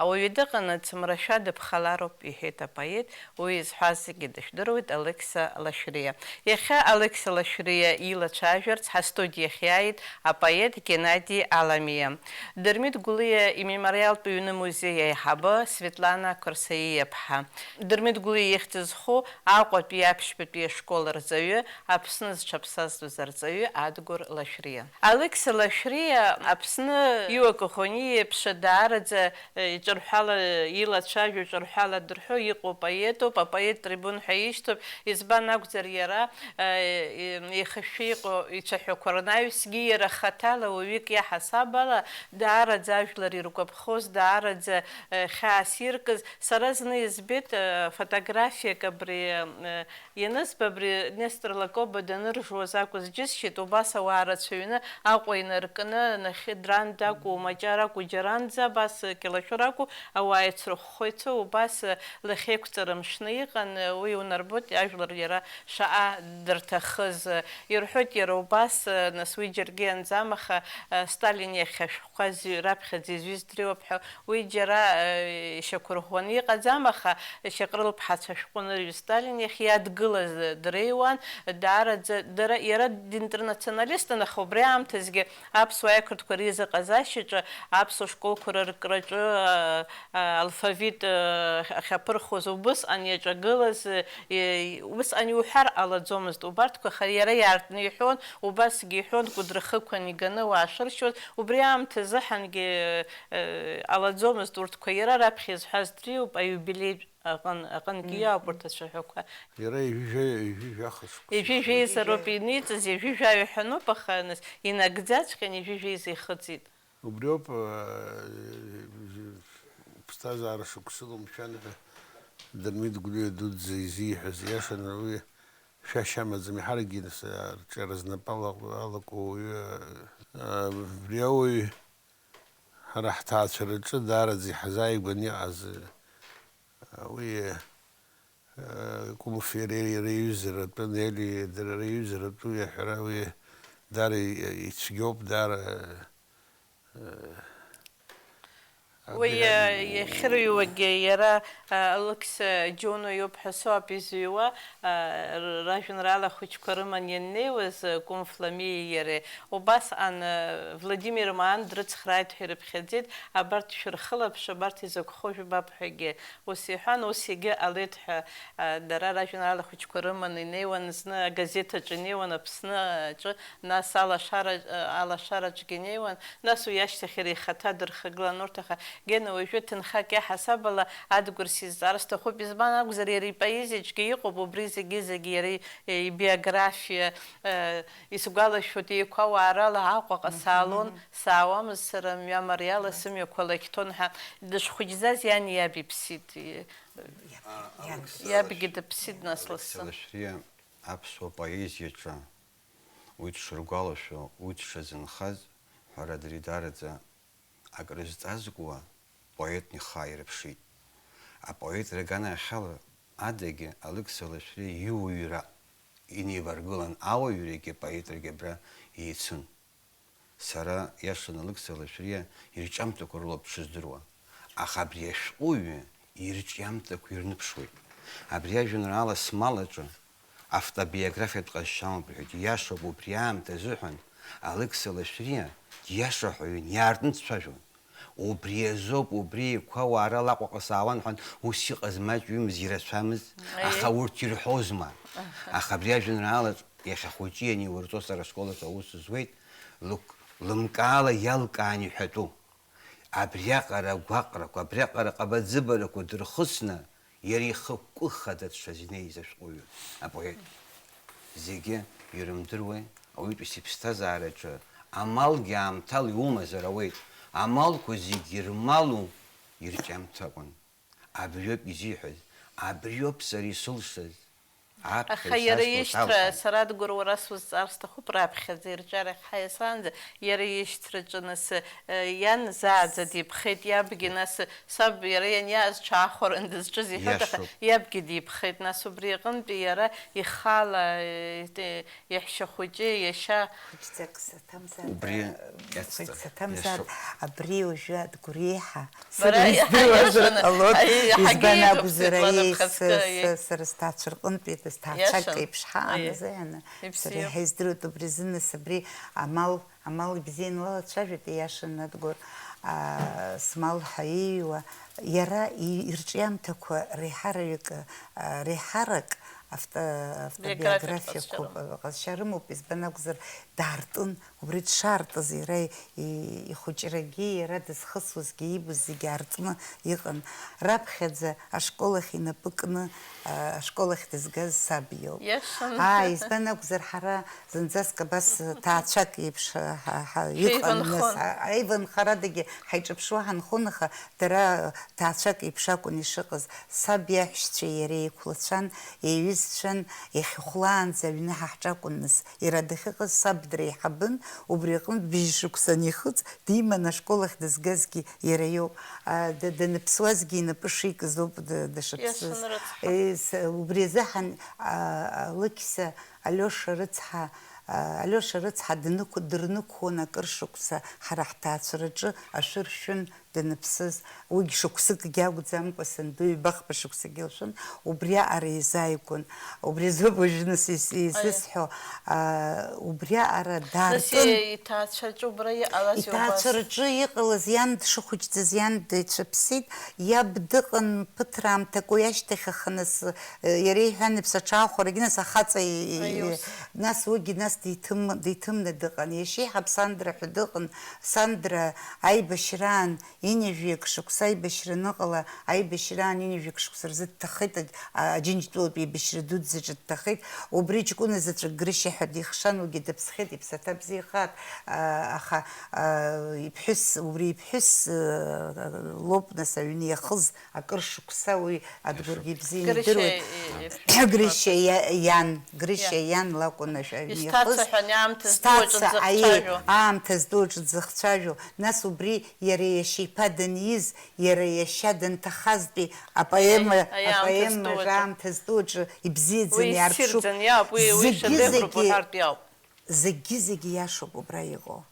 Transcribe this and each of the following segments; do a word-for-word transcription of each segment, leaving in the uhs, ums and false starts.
Ауаҩы дыҟанаҵ, мрашәа дыԥхалароуп, иҳәеит апоет, уи изҳәаз зегьы дышәдыруеит Алықьса Лашәриа. Иахьа Алықьса Лашәриа илацәажәарц ҳастудиахь иааит апоет Геннади Аламиа, Дырмит Гәлиа имемориалтә ҩны музеи аиҳабы Светлана Қәарсаиаԥҳа, Дырмит Гәлиа ихьӡ зху Аҟәатәи аԥшьбатәи ашкол арҵаҩы, Аԥсны зҽаԥсазтәыз арҵаҩы Адгәыр Лашәриа. Алықьса Лашәриа Аԥсны иуа Коӷониа иеиԥш даараӡа, э, иҿырҳәала илацәажәо, иҿырҳәала дырҳәо иҟоу поетуп, апоет трибун ҳәа ишьҭоуп, избан акәзар иара, э, и-, еихашәшәа иҟоу ицәаҳәақәа рнаҩсгьы иара хаҭала уаҩык иаҳасаб ала даараӡа ажәлар иргәаԥхоз, даараӡа, э, хьаас иркыз. Сара зны избеит, э, фотографиак абри, э, Ианызба, абри Нестор Лакоба даныржуаз акәыз џьысшьеит, убас ауаа рацәаҩны Аҟәа инаркны, нахьхьи Дранда акәу, Маҷара акәу, џьаранӡа, абас Кьалашәыр акәу, ауаа еицрыхәхәа ицо, убас лахьеиқәҵара мшны иҟан, уи унарбоит, ажәлар иара шаҟа дырҭахыз. Ирҳәоит иара убас, нас уи џьаргьы ианӡам, аха Сталин иахь ашәҟәқәа зҩ-, раԥхьаӡа изҩыз дреиуоуп ҳәа Уи џьара, э, ишьақәырӷәӷәаны иҟаӡам, аха Шьаҟрыл-ԥҳацәа ашәҟәы анырҩы Сталин иахь иадгылаз дреиуан, даараӡа дара, иара динтернационалистын, аха убри аамҭазгьы аԥсуааи ақырҭқәа реизыҟазаашьаҿы, аԥсуа школқәа рыркраҿы, э, э, алфавит, э, ахьаԥырхоз убысҟан иаҿагылаз, э, э, убысҟан иуҳәар ҟалаӡомызт убарҭқәа, аха иара иаартны иҳәон, убасгьы иҳәон, Кәыдры хықәан иганы уаашыршьуаз, убри аамҭазыҳәангьы, Ҟалаӡомызт урҭқәа, иара раԥхьа изҳәаз дреиуоуп, аиубилеитә аҟын-, аҟынгьы иоуп урҭ ацәаҳәақәа. Иара ҩажәи-, ҩажәи жәаха шықәса. Ҩажәи жәеиза роуп иниҵаз, ҩажәи жәаҩа ҳәа ануп, аха, нас, инагӡаҵәҟьан ҩажәи жәеиза ихыҵит. Убриоуп, э, ԥсҭазаара шықәсыла умшәан ҳәа Дырмит Гәлиа дуӡӡа изиҳәаз, иашаны уи шәашьа амаӡам, иаҳаракгьы, нас, арҿиара знапы ала-, алаку уаҩы, э, убри ауаҩ Ҳара ҳҭаацәараҿы даараӡа иҳазааигәаны иҟаз, уи, э, Кәымф иареи реиҩызаратәы, Нели дара реиҩызаратәы уи аҳәара, уи даара ицәгьоуп, даара, э, Уи, абри э, иахьырыҩуагьы иара, э, Алықьса Џьоно иоуп ҳәа соуп изыҩуа, э, р-, ражәеинраала хәыҷқәа рыман ианнеиуаз, э, Кәымф Ламиеи иареи. Убасҟан, э, Владимир Маан дрыцхрааит ҳәа ирыԥхьаӡеит, абарҭ шәырхылаԥш, абарҭ изакәхо жәбап ҳәагьы ус иҳәан, ус егьы ҟалеит ҳәа, э, дара ражәеинраала хәыҷқәа рыманы инеиуан, зны агазеҭ аҿы инеиуан, Аԥсны аҿы, нас алашара, э, алашараҿгьы инеиуан, нас уи ашьҭахь иара ихаҭа дырхагылан урҭ, аха Гена уажәы ҭынхак иаҳасаб ала Адгәыр сизҵаар сҭахуп, избан акәзар, иара ипоезиаҿгьы иҟоуп убри зегьы-зегьы, иара и-, ибиографиа, э, исгәалашәоит, еиқәа уаарала Аҟәаҟа саалон, саауамызт сара, мҩа мариала сымҩақәа лакьҭон ҳәа. Дышхәыҷӡаз иани иаби ԥсит. Иаб-, А, иаб-, Алекса иабгьы Лашә-, дыԥсит нас Алекса лассы. Лашәриа аԥсуа поезиаҿы уи дшыргәалашәо, уи дшазынхаз, ҳәарада, идараӡа акрызҵазкуа поетны ихы ааирԥшит. Апоетра аганахьала адагьы Алықьса Лашәриа иуаҩра инеиваргылан ауаҩрагьы апоетрагьы абра еицын. Сара, иашаны, Алықьса Лашәриа ирҿиамҭақәа рылоуп дшыздыруа, аха абри ашәҟәыҩҩы ирҿиамҭақәа ирныԥшуеит. Абри ажәеинраала Смал аҿы автобиографиатә ҟазшьа амоуп рҳәеит. Иашоуп, убри аамҭа азыҳәан Алықьса Лашәриа диашаҳәаҩын, иаартны дцәажәон. Убри азоуп, убри еиқәа уаарала Аҟәаҟа саауан ҳәан, ус иҟаз маҷҩымыз, ирацәамыз, Аиеи. Аха урҭ ирҳәозма? Аха абри ажәеинраалаҿ иахьа ахәыҷы ианиурҵо сара ашкол аҿы аус зуеит, лык-, лымкаала иалкаан иҳәатәу. Абриаҟара агәаҟрақәа, абриаҟара ҟабаӡыбарақәа дырхысны, иара ихықәкы хада дшазнеиз ашәҟәыҩҩы, апоет. Зегьы ирымдыруеи, ауаҩытәыҩса иԥсҭазаараҿы амалгьы аамҭала иумазар ауеит, амалқәа зегьы ирмалу ирҿиамҭа акәын. Абриоуп изиҳәаз, абриоуп сара исылшаз. Аха иара ишьҭра, сара Адгәыр, уара сузҵаар сҭахуп, раԥхьаӡа ирҿиара иахьҳаиасаанӡа, иара ишьҭраҿы нас, э, иан зааӡа дипхеит, иабгьы нас, саб иара ианиааз ҽаахәаран дызҿыз иҳәоит, аха иабгьы дипхеит, нас убри аҟынтәи иара ихала, э, те-, иаҳәшьа хәыҷы, иашьа. Хәыҷӡак саҭамзар, убри, э, иацҵа, хәыҷ саҭамзар, иашоуп. Абри уажәы Адгәыр иеиҳа Бара сара издыруазар иаҳа ҟалон, иаҳагьы избан иаҳәатәуп акәзар, Светлана аиеи, Мхаҵкы, са, аиеи. Са, сара сҭаацәарҟынтәи, сҭаацәак Иашан. Еиԥш ҳаан Аиеи. Азы аианы, сара Ибзиоуп. Иаҳа издыруеит убри азы, нас абри амал, амал ибзианы лалацәажәеит, иашан Адгәыр, аа, смал ҳәа ииҩуа, иара и-, ирҿиамҭақәа реиҳараҩык, аа, реиҳарак авто-, Биографиатә автобиографиақәоуп, ҟазшьароуп. Ҟазшьа рымоуп, избан акәзар, даартын, убри дшаартыз иара и-, ихәыҷрагьы, иара дызхысуазгьы, иибоз зегьы аартны иҟан. Раԥхьаӡа ашкол ахь инапы кны, а, ашкол ахь дызгаз саб иоуп. Иашан. Ааи, избан акәзар, ҳара зынӡаск абас ҭаацәак еиԥш, а, ҳа, ҳа, иҟан, нас, Ҳаиванхон. А, аиванхарадагьы ҳаиҿаԥшуа ҳанхон, аха дара ҭаацәак еиԥш акәын ишыҟаз. Саб иаҳәшьцәеи иареи еиқәлацәан, еиҩызцәан, иахьахәлаанӡа аҩны ҳа ҳҿакәын, нас, иара дахьыҟаз саб дреиҳабын, убри аҟынтә бжьшықәса анихыҵ, диманы ашкол ахь дызгазгьы иара иоуп. А, д-, даныԥсуазгьы инапы шикыз ауп д-, дышыԥсыз. Иашан рыцҳа. Е, с-, убри азыҳәан, а, Алықьса Алиоша рыцҳа, а, Алиоша рыцҳа днықәу-, дырнықәуан акыр шықәса ҳара ҳҭаацәараҿы ашәыр шәын даныԥсыз. Уигь шықәсыкгьы акәӡамкәа, санду ҩба-хԥа шықәсагьы лшәын, убриаҟара еизааигәан. Убри азоуп уажәы нас ис-, изысҳәо, а, убриаҟара Нас даартын. Иҭаацәараҿы убра иҟалаз иубаз? Иҭаацәараҿы иҟалаз, иан дшыхәыҷӡаз, иан дцәыԥсит, иаб дыҟан ԥыҭраамҭак уи ашьҭахь, аха нас, э, иара иҳәан, иԥсаҽаахәарагьы нас ахаҵа и-, и-, Аиус. Нас уигьы нас диҭым-, диҭымны дыҟан. Иашьеиҳаб Сандра ҳәа дыҟан, Сандра аибашьраан Ҩажәи акы шықәса аибашьра аныҟала, аибашьраан ҩажәи акы шықәса рзы дҭахеит, аџ-, а-, Аџьынџьтәылатә еибашьра дуӡӡаҿы дҭахеит. Убри ҷкәына заҵәык Грышьа ҳәа дихшан, уигьы дыԥсхеит, иԥсаҭа бзиахааит, а, аха, а, иԥҳәыс, убри иԥҳәыс, а, лоуп нас аҩны иахыз акыр шықәса, уи Адгәыргьы ибзианы Грышьа идыруеит. И-, и-, Грышьа иа-, иан, Грышьа Иа. Иан лакәын ашәа аҩны иахыз. Сҭаца ҳәа ани аамҭа зду аҿы Сҭаца, аиеи, дзыхцәажәо. Аамҭа зду аҿы дзыхцәажәо. Нас убри иара иашьа иԥа даниз, иара иашьа данҭахазтәи апоема, Аи, аи, аамҭа апоема зду аҿы. Аамҭа зду аҿы ибзиаӡаны Уи иаарԥшуп. Иссирӡаны иоуп, уи, уи Зегьы-зегьы, шедевруп уҳәартә иоуп. Зегьы-зегьы иашоуп убра иҟоу.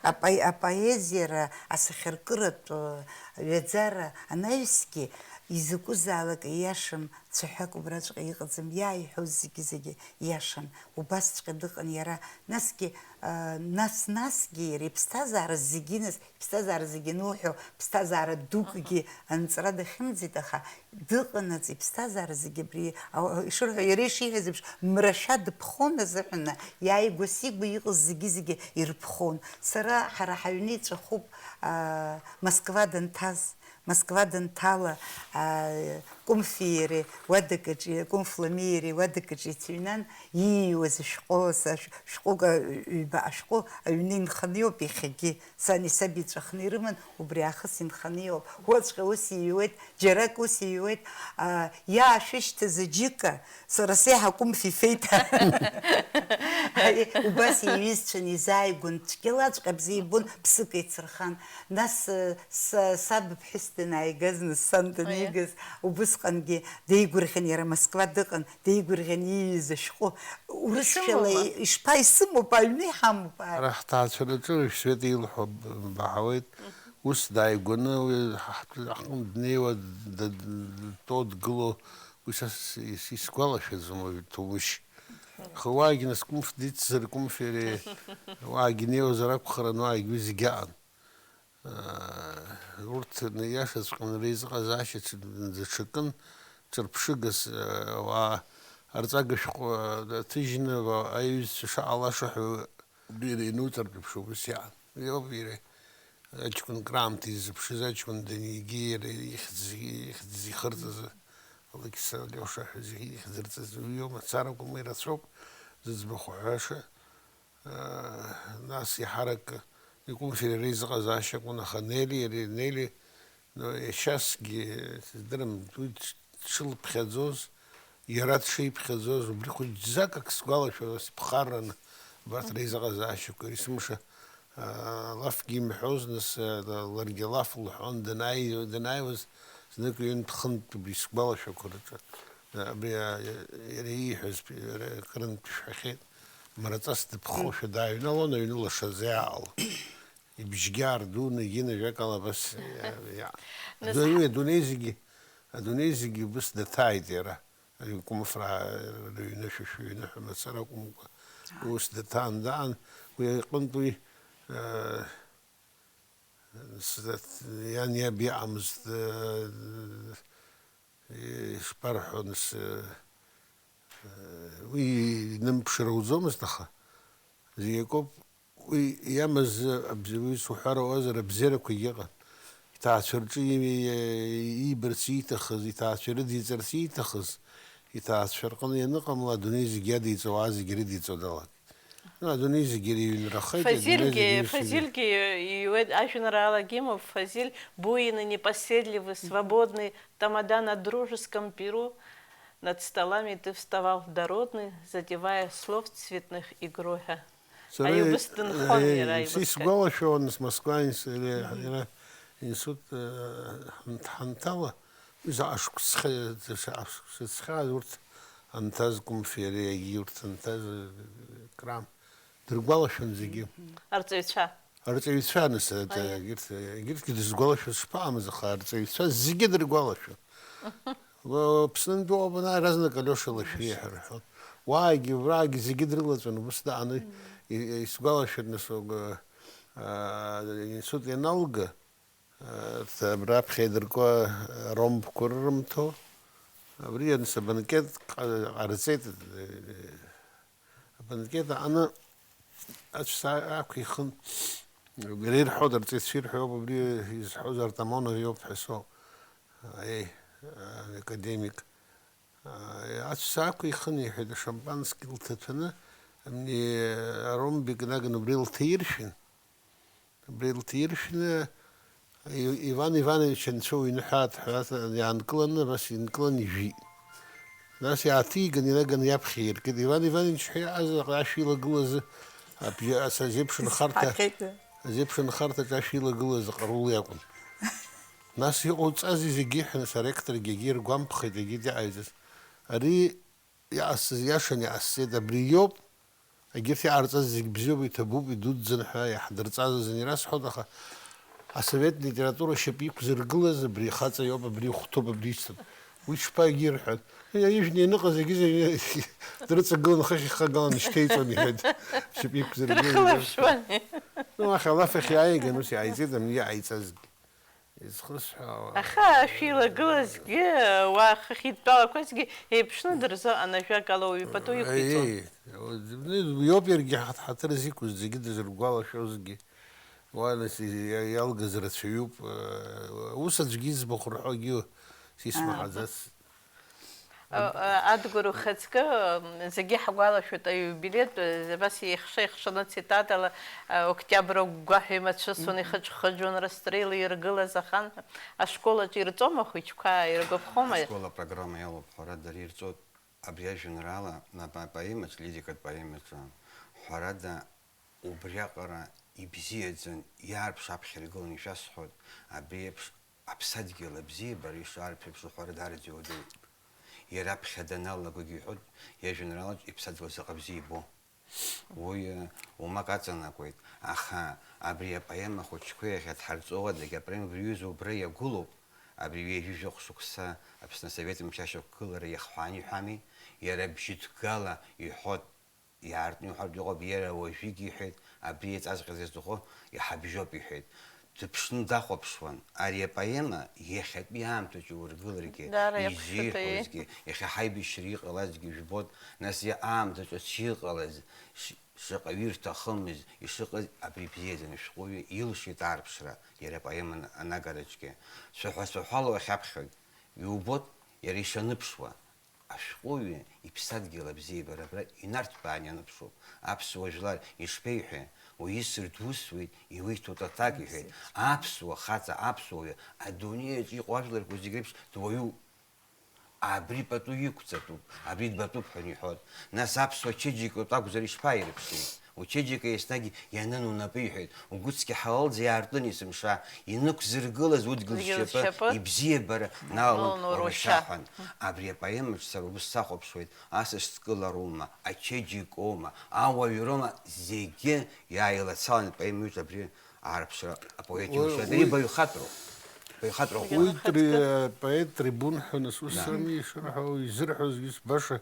Апои-, апоезиара, асахьаркыратә, э, ҩаӡара анаҩсгьы изакәызаалак ииашам цәаҳәак убраҵәҟьа иҟаӡам, иааиҳәоз зегьы-зегьы ииашан. Убасҵәҟьа дыҟан иара. Насгьы, э, нас-насгьы иара иԥсҭазаара зегьы, нас, иԥсҭазаара зегьы ануҳәо, ԥсҭазаара дукгьы анҵра дахьымӡеит, аха дыҟанаҵ иԥсҭазаара зегьы абри, а, ишырҳәо, иара ишиҳәаз еиԥш, мрашәа дыԥхон азыҳәан, иааигәа-сигәа иҟаз зегьы-зегьы ирыԥхон. Сара, ҳара ҳаҩны иҵәахуп, а, Москва данҭаз, Москва данҭала, а, Кәымфи иареи уадак аҿы, Кәымф Ламиа иареи уадак аҿы ицыҩнан, ииҩуаз ашәҟәы, са шә-, шәҟәык, а, ҩба ашәҟәы аҩны инханы иоуп иахьагьы. Сани саби ҵәахны ирыман, убри аахыс инханы иоуп. Уаҵәҟьа ус иҩуеит, џьарак ус иҩуеит, а, иаашәышьҭыз аџьыка, сара сеиҳа Кәымф ифеит. Ари убас иҩызцәан изааигәан, цәгьалаҵәҟьа бзиа ибон, ԥсык еицырхан. Нас, э, са-, саб иԥҳәыс данааигаз, нас сан данигаз, убысҟангьы деигәырӷьан, иара Москва дыҟан, деигәырӷьан ииҩыз ашәҟәы. Урысшәала ишԥаисымоуп, аҩны иҳамоуп, ар. Ара ҳҭаацәараҿы Света илҳәо б-, баҳауеит. Ус дааигәаны уи ҳа-, ҳтәы аҟны днеиуа, д-, д-, дтәоу дгылоу, уи са с-, ис-, исгәалашәаӡом уажә Ҭоумышь. Аха уаагьы нас Кәымф дицзар, Кәымф иареи уаагьы неиуазар акәхарын, уаагьы уи зегьы аҟан. Урҭ, иашаҵәҟьаны, реизыҟазаашьа даҽакын, ҿырԥшыгас, ауаа арҵага шәҟәы ҭыжьны, аиҩызцәа шаҟалаша ҳәа иара инуҵартә еиԥш убас иаан. Иоуп иара аҷкәын краамҭа изыԥшыз, аҷкәын данигеи иара ихьӡ, ихьӡ зихырҵаз, Алықьса Алиоша ҳәа зегьы ихьӡырҵаз уи иоуп, мацаракәым, ирацәоуп зыӡбахә ҳәаша. Нас иаҳарак икәымф иара изыҟазаашьа акәын, аха Нели, иара Нели, ну, иашьасгьы, сыздырам, уи дшылԥхьаӡоз, иара дшиԥхьаӡоз, убри хәыҷӡак ак сгәалашәо, сыԥхарраны, абарҭ реизыҟазаашьақәа, ресымша, аа, лафгьы имҳәоз, нас, аа, ларгьы алаф лҳәон, данааи-, данааиуаз, знык ҩынтә-хынтә убри сгәалашәақәа рҿы, абри, аа, иара ииҳәаз, иара акырынтә ишәҳәахьеит, мраҵас дыԥхошәа дааҩналон, аҩны лашазы иаало. Ибжьгьы аардуны, егьин ажәакала, абас, иа-, иа-, Нас адунеи, адунеи зегьы, адунеи зегьы убыс даҭааит иара. Ари Кәымфраа рыҩны, шәа шәыҩны ҳәа мацара акәымкәа, ус даҭаан даан, уи аҟынтә уи, э, с-, иан иаб иҟамызт, э, ишԥарҳәо, нас, э, уи инымԥшыр ауӡомызт, аха зегь акоуп. Уи иамаз абзи-, уи суҳәар ауазар, абзиарақәагьы ыҟан. Иҭаацәа рҿы и-, иибарц ииҭахыз, иҭаацәа ирыдиҵарц ииҭахыз, иҭаацәа рҟны ианыҟамла, адунеи зегь иадиҵо, ауаа зегь ирыдиҵо далагеит. Ну, адунеи зегь иҩнрахеит, адунеи Фазильгьы, зегь иҩсны. Фазильгьы иҩуеит, ажәеинраалагьы имоуп, Фазиль буйный, непоседливый, свободный, тамада на дружеском перу, над столами ты вставал дородный, задевая слов цветных игру ҳәа. Сара, Аиубыс дынхон, э, иара, ис-, аибыҭ. Исгәалашәон, Москва инс-, иара, Мгм. Иара институт, э, ҳан-, ҳанҭала, уи заҟа шықәсха-, заҟа шықәса цхьааз урҭ анҭаз, Кәымфи иареи, егьи урҭ анҭаз, э, крам. Дыргәалашәон зегьы. Мгм. Арҵаҩцәа. Арҵаҩцәа, нас, э, Аиа. Егьырҭ, егьырҭгьы дызгәалашәоз шԥаҟамыз, аха арҵаҩцәа зегьы дыргәалашәон. Уа-, Аԥснынтәи уҟоуп, ана иаразнак Алиоша Лашәриа ҳәа рҳәон. Уаагьы, убраагьы зегьы дрылаҵәон, убыс дааны и-, исгәалашәоит, нас, угәы, аа, институт ианалга, аа, т-, абра аԥхьа идыркуа аромбқәа рырымҭо, абри анс абанкет ҟа-, ҟарҵеит, э, абанкет аҟны аҵәца аақәихын, иара ирҳәо дарҵеит, шәирҳәо ауп, абри изҳәоз Артамонов иоуп ҳәа соуп. Аи, академик. Аҵәца аақәихын, иҳәеит, ашампански лҭаҭәаны, ани аромбик наган убри лҭаиршәын. Убри лҭаиршәны, И-, Иван Иванович анцәа уҩны ҳәа дҳәа-, иаанкыланы, абас инкылан ижәит. Нас иааҭиган, инаганы иаԥхьа иркит. Иван Иванович ҳәа иҟаз аҟара ашә илагылаз абжьы-, ас азеиԥш нхарҭа, Исԥахьеит. Азеиԥш нхарҭаҿы ашә илагылаз аҟарул иакәын. Нас иҟоуҵазеи зегьы ҳәа, нас аректоргьы егьи иргәамԥхеит, егьи диҟаиҵаз. Ари иҟасҵаз иашан иҟасҵеит, абри иоуп. Егьырҭ иҟарҵаз зегь бзиоуп, иҭабуп, идуӡӡан ҳәа иаҳдырҵазыз анирасҳәоит, аха асовет литература шьапы иқәзыргылаз абри ахаҵа иоуп, абри ихәҭоуп, абри ишьҭоуп. Уи шԥагьирҳәаз? Иа-, ижәны ианыҟаз зегьы, зегьы дрыҵагылан, хыхь ихагалан ишьҭеиҵон, иҳәеит. Шьапы иқәзыргылаз. Дрыхылаԥшуан. Ну, уахь алаф ахь иааиган, ус иааиҵеит, ани иҟаиҵазгьы. Изхысҳәаауа. Аха ашәилагылазгьы, уа хыхь идтәалақәазгьы еиԥшны дырзыҟан, ажәакала, уаҩ пату иқәиҵон. Еи, иоуп иаргьы ҳаҭ-, ҳаҭырс иқәыз зегьы дызрыгәалашәозгьы, уа нас и-, иа-, иалгаз рацәаҩуп, э, ус аӡәгьы иӡбахә рҳәогьы сисмаҳаӡац. Ааба. Э, э, Адгәыр ухаҵкы, м, зегьы ҳгәалашәоит аиубилеитә, э, абас еихша-еихшаны цитатала, э, октиабр агәгәаҳәа имацәысон, ихыџхыџуан, растрел иргылаз ахан, ашколаҿ ирҵома ахәыҷқәа, иргәаԥхома? Ашкол апрограмма иалоуп, ҳәарада, ари ирҵоит абри ажәеинраала, апоемаҿ, лирикатә поемаҿы, ҳәарада, убриаҟара ибзиаӡан, иаарԥш аԥхьа иргыланы ишәасҳәоит, абри еиԥш аԥсадгьыл абзиабара ишаарԥшуа ҳәара даараӡа иуадаҩуп. Иара аԥхьа даналагогьы иҳәоит, иажәеинраалаҿ иԥсадгьыл заҟа бзиа ибо. Уи, уамак аҵанакуеит, аха абри апоема хәыҷқәа иахьа дҳарҵоуа, зегь апоема убри аҩыза убра иагәылоуп, абри ҩажәи жәохә шықәса Аԥсны Асовет мчы ашьақәгылара иахҳәааны иҳәами, иара бжьыҭгала иҳәоит. Иаартны иҳәартә иҟоуп, иара уажәыгь иҳәеит, абри еиҵазҟьаз изыхәо иҳабжьоуп иҳәеит. Дыԥшны дахәаԥшуан, ари апоема иахьатәи аамҭаҿы ургыларгьы, Даара иаԥхьаӡа изеиҳәозгьы, иахьа ҳаибашьра иҟалазгьы жәбоит, нас иа аамҭаҿы ацәа иҟалаз, ш-, шаҟаҩы ирҭахымыз, ишыҟаз абри бзиаӡаны ашәҟәыҩҩы илшеит аарԥшра, иара апоема ан-, анагараҿгьы. Цәаҳәа-цәаҳәала уахьаԥхьогь, иубоит иара ишаныԥшуа. Ашәҟәыҩҩы иԥсадгьыл абзиабара абра инарҭбаан ианыԥшуп. Аԥсуа жәлар ишԥеиҳәеи, уаҩы исыр дусуеит, иуиҭоит аҭак, иҳәеит. Аԥсуа хаҵа, аԥсуа уаҩы, адунеиаҿ иҟоу ажәларқәа зегь реиԥш дуаҩуп. Абри пату иқәҵатәуп, абри дбатәуп ҳәа иҳәон. Нас аԥсуа чеиџьыкатә акәзар ишԥаирԥшуеи? Учеиџьыка еснагь ианын унапы иҳәеит, угәыцқьа ҳалалӡа иаартын есымша, инықәзыргылаз удгьыл зшьапы, ибзиабара налалон уара шәа ҳәан. Абри апоемаҿ сара убыс сахәаԥшуеит, асас дкылароума, ачеиџьыкоума, ауаҩроума, зегьы иааилацалан апоема аҿы абри аарԥшра апоет иусуеит. Ари баҩхатәроуп. Баҩхатәроуп. Уи три-, апоет трибун ҳәа нас ус ами ишырҳәо, изырҳәозгьы баша,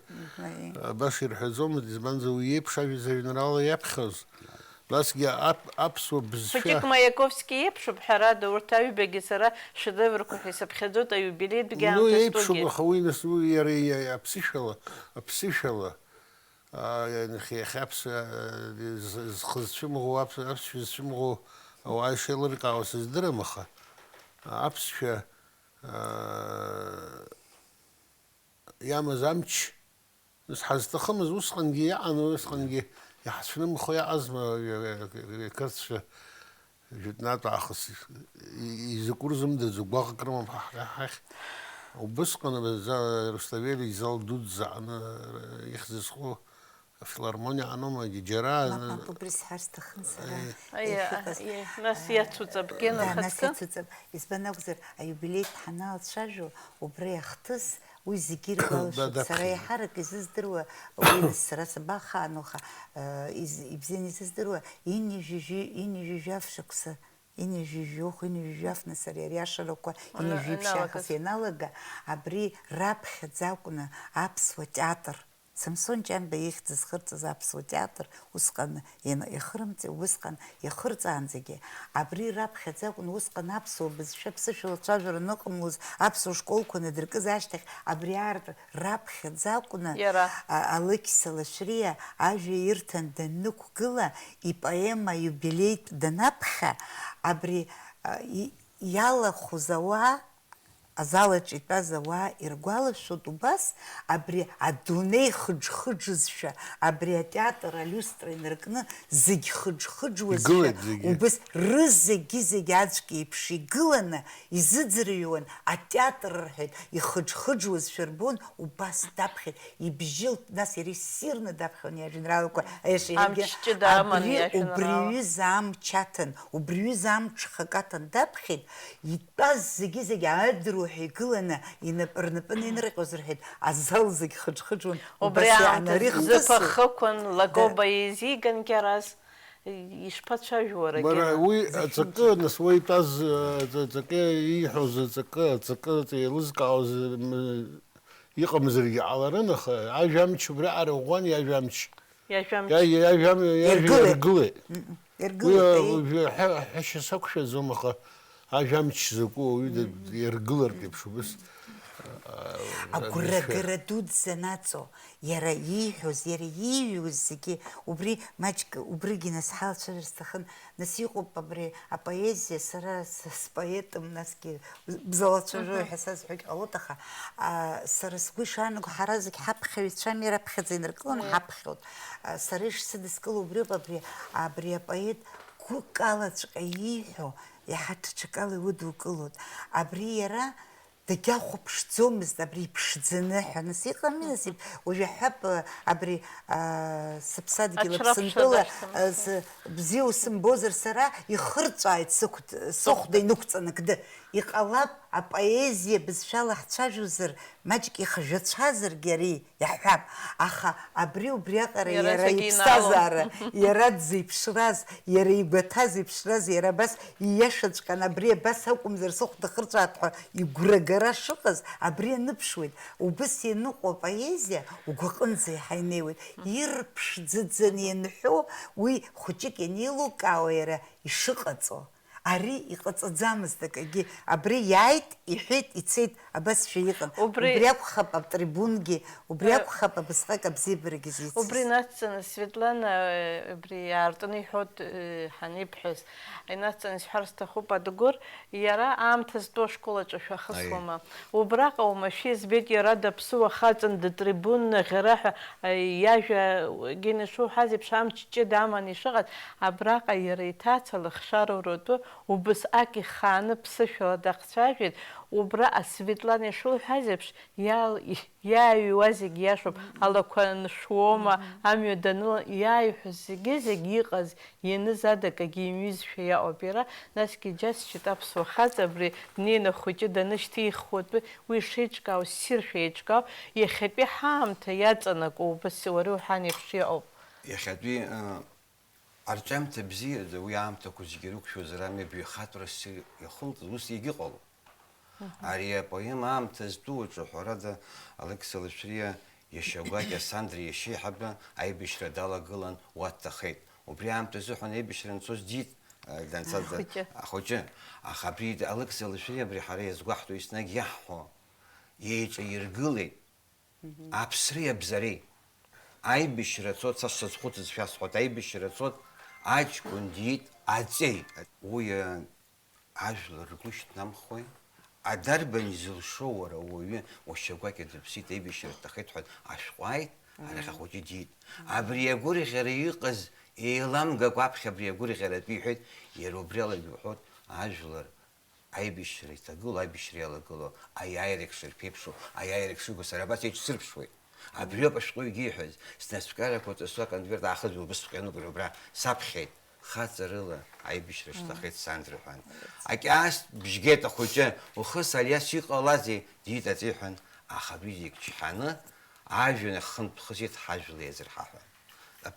баша ирҳәаӡомызт, избанзар уи иеиԥш ажәа зажәеинраала иаԥхьоз. Насгьы ап-, аԥсуа бызшәа. Хәыҷык Маиаковски иеиԥшуп, ҳәарада, урҭ аҩбагьы сара шедеврқәа ҳәа исыԥхьаӡоит, аиубилеитәгьы. Ну, аамҭа иеиԥшуп, зтәугьы. Аха уи нас уи иара иа-, аԥсышәала, аԥсышәала, аа, иахьа, иахьа аԥс-, аа, зхы зцәымӷу, аԥс-, аԥсшәа зцәымӷу ауаа ишеилыркаауа сыздырам, аха аԥсшәа, аа, иамаз амч, нас ҳазҭахымыз усҟангьы иаҟан, усҟангьы иаҳцәнымхо иаҟазма, ақырҭцәа жәытәнатә аахыс изакәу рзымдырӡо, гәаҟк рымам ҳа ҳахь. Убысҟан Руставели изал дуӡӡа аҟны ихьӡ зху афилармониа аҟноума, егьи џьара. Мап, мап, убри сҳәар сҭахын сара. Аиа, иахьыҟаз. Аиа, нас иацуҵап, Гена, да, нас ахаҵкы. Иацуҵап. Избан акәзар, аиубилеитә ҳаналацәажәо, убри ахҭыс, уи зегьы иргәалашәоит. Да, сара даԥхьеит. Еиҳарак изыздыруа, уи нас сара сабахаану, аха, э, из-, ибзианы изыздыруа, ини-ҩажәи, ини-ҩажәи жәаф шықәса, ини-ҩажәи жәохә, ини-ҩажәи жәаф, нас ари ариашарақәа, ина-, ини-ҩажәи ԥшьа иналага. Ҳәа саналага, абри раԥхьаӡа акәны аԥсуа театр Самсон Ҷанба ихьӡ зхырҵаз аԥсуа театр усҟан иан-, иахырымҵи, убысҟан иахырҵаанӡагьы, абри раԥхьаӡа акәын, усҟан аԥсуа бызшәа ԥсышәала ацәажәара аныҟамлоз, аԥсуа школқәа надыркыз ашьҭахь, абри аартра раԥхьаӡа акәны, иара, а, Алықьса Лашәриа ажәа ирҭан даннықәгыла, ипоема Иубилеитә данаԥхьа, абри, а, и-, иалахәыз ауаа, азал аҿы итәаз ауаа иргәалашәоит убас, абри адунеи хыџхыџызшәа, абри атеатр алиустра инаркны, зегь хыџхыџуазшәа, игылеит зегьы. Убас рызегьы-зегьы аӡәк еиԥш игыланы изыӡырҩуан, атеатр рҳәеит, ихыџхыџуазшәа рбон, убас даԥхьеит, ибжьы лт-, нас иара иссирны даԥхьон иажәеинраалақәа, аиаша иаргьы. Амч ҷыда аман абри, иажәеинраала. Убри ҩыза амч аҭан, убри ҩыза амҽхак аҭан даԥхьеит, итәаз зегьы-зегьы аадыруа ҳәа игыланы, инап-, рнапы нанырҟьоз рҳәеит, азал зегь хыџхыџуан, убри убас аамҭазы иаанарыхтыз. Зыԥа Хықәан, Лакоба, да, еизиган Кьараз, ишԥацәажәо уара, Гена? Бара, уи аҵакы, нас уа итәаз, аҵакы ииҳәоз аҵакы, аҵакы еилызкаауаз, м, иҟамзаргьы ҟаларын, аха ажәамч убриаҟара ӷәӷәан, иажәамч. Иажәамч. Иа-, иа-, иажәам-, иажәа иргылеит. Иргылеит. М-м. Уи, иргылеит, аи. Уажәы ҳәа-, ҳәашьа сақәшәаӡом, аха ажәамч закәу ауаҩы д-, иргылартә еиԥш убыс, а, агәрагара дуӡӡа наҵо, иара ииҳәоз, иара ииҩуаз зегьы, убри маҷк, убригьы нас ҳалацәажәар сҭахын. Нас иҟоуп абри апоезиа, сара с-, споетым, насгьы бзалацәажәои ҳәа сазҳәогь ҟалоит, аха, а, сара сгәы ишаанагоу, ҳара зегь ҳаԥхьаҩцәами, раԥхьаӡа инаркыланы ҳаԥхьоит. А, сара ишсыдыскыло убриоуп, абри, абри апоет гәыкалаҵәҟьа ииҳәо, иаҳа ҽакала иудукылоит. Абри иара дагьахәаԥшӡомызт, абри иԥшӡаны ҳәа. Нас иҟами, нас иб-, уажә иаҳҳәап, а, абри, а, сыԥсадгьыл Аԥсынтәыла, а, с-, бзиа усымбозар сара, ихырҵәааит сыхәд-, сыхәда инықәҵаны, кды. Иҟалап, апоезиа бызшәала ҳцәажәозар, маҷк ихжәацәазаргьы ари иаҳҳәап, аха абри убриаҟара иара иара зегьы иԥсҭазаара, инаалон. Иара дзеиԥшраз, иара игәаҭа зеиԥшраз, иара абас ииашаҵәҟьан, абри абас акәымзар сыхәда хырҵәааит ҳәа игәрагара шыҟаз, абри аныԥшуеит. Убыс ианыҟоу апоезиа угәаҟынӡа иаҳа инеиуеит. Ирԥшӡаӡаны ианҳәо, уи хәыҷык ианеилукаауа иара ишыҟаҵо. Ари иҟаҵаӡамызт акагьы. Абри иааит, иҳәеит, ицеит, абасшәа иҟан. Убри, убри акәхап атрибунгьы, убри, э, акәхап абасҟак абзиабарагьы зицыз. Убри инацҵаны, Светлана, э, убри иаартны иҳәоит, э, ҳанибҳәаз, инацҵаны исҳәар сҭахуп, Адгәыр, иара аамҭа зтәу ашкол аҿы шәахысуама? Аиеи. Убраҟа уамашәа избеит, иара даԥсыуа хаҵан, датрибунны, ӷьараҳәа, э, иажәа, Гена, ишуҳәаз еиԥш, амч ҷыда аман ишыҟаз, абраҟа иара иҭаца лыхшара уратәы Убасҟак ихааны ԥсышәала дахцәажәеит, убра Светлана ишылҳәаз еиԥш, иаал-, иааҩуа зегь иашоуп, алақәа ншәуома, амҩа даныла, иааиҳәоз зегьы, зегь иҟаз, ианыз ада акагьы имҩызшәа иаҟоуп иара, насгьы иџьасшьеит аԥсуа хаҵа абри днеины ахәыҷы данышьҭихуатәы, уи шеиҿкаау, ссиршәа еиҿкаау, иахьатәи ҳаамҭа иаҵанакуа убас уара уҳәан еиԥш иҟоуп. Иахьатәи, э, арҿиамҭа бзиаӡам, уи аамҭақәа зегьы ирықәшәозар ами, абаҩхатәра ссир иахылҵыз, ус егьыҟалом. Ари апоема аамҭа зтәу аҿы, ҳәарада, Алықьса Лашәриа иашьа гәакьа Сандра иашьеиҳабы аибашьра далагылан, уа дҭахеит. Убри аамҭазыҳәан аибашьра анцоз диит, а, данца-, Ахәыҷы. Ахәыҷы. Аха абри Алықьса Лашәриа абри ҳара иазгәаҳҭо, еснагь иаҳҳәо, еиҿаиргылеит аԥсреи абзареи. Аибашьра цот, са сазхәыцыз шәасҳәоит, аибашьра цот, аҷкәын диит аҵеи. Уи, а, ажәлар ргәы шьҭнамхуеи? Адарбан изылшо уара, уаҩы уашьа гәакьа дыԥсит, аибашьра рҭахеит ҳәа ашәҟәы ааит, арахь ахәыҷы диит. Абри агәырӷьара иҟаз еиламгакәа аԥхьа абри агәырӷьара атәы иҳәеит, иара убри алагьы уҳәоит, ажәлар аибашьра иҭагылоу, аибашьра иалагылоу аиааирагь шырԥеиԥшу, аиааирагь шыгу сара абас еиҿсырԥшуеит. Абриоуп ашәҟәыҩҩы ииҳәаз, снацәкарақәа ҵысу аконверт аахыҵуа убысҵәҟьа ануп, убра саԥхьеит, хаҵарыла аибашьра шҭахеит Сандра ҳәан. Акьаас бжьгеит ахәыҷы, ухыс Алиас иҟалазеи, диит аҵеи ҳәан, аха абри зегь чҳаны, ажәҩан ахь хынтә хысит ҳажәла иазырҳаҳәа.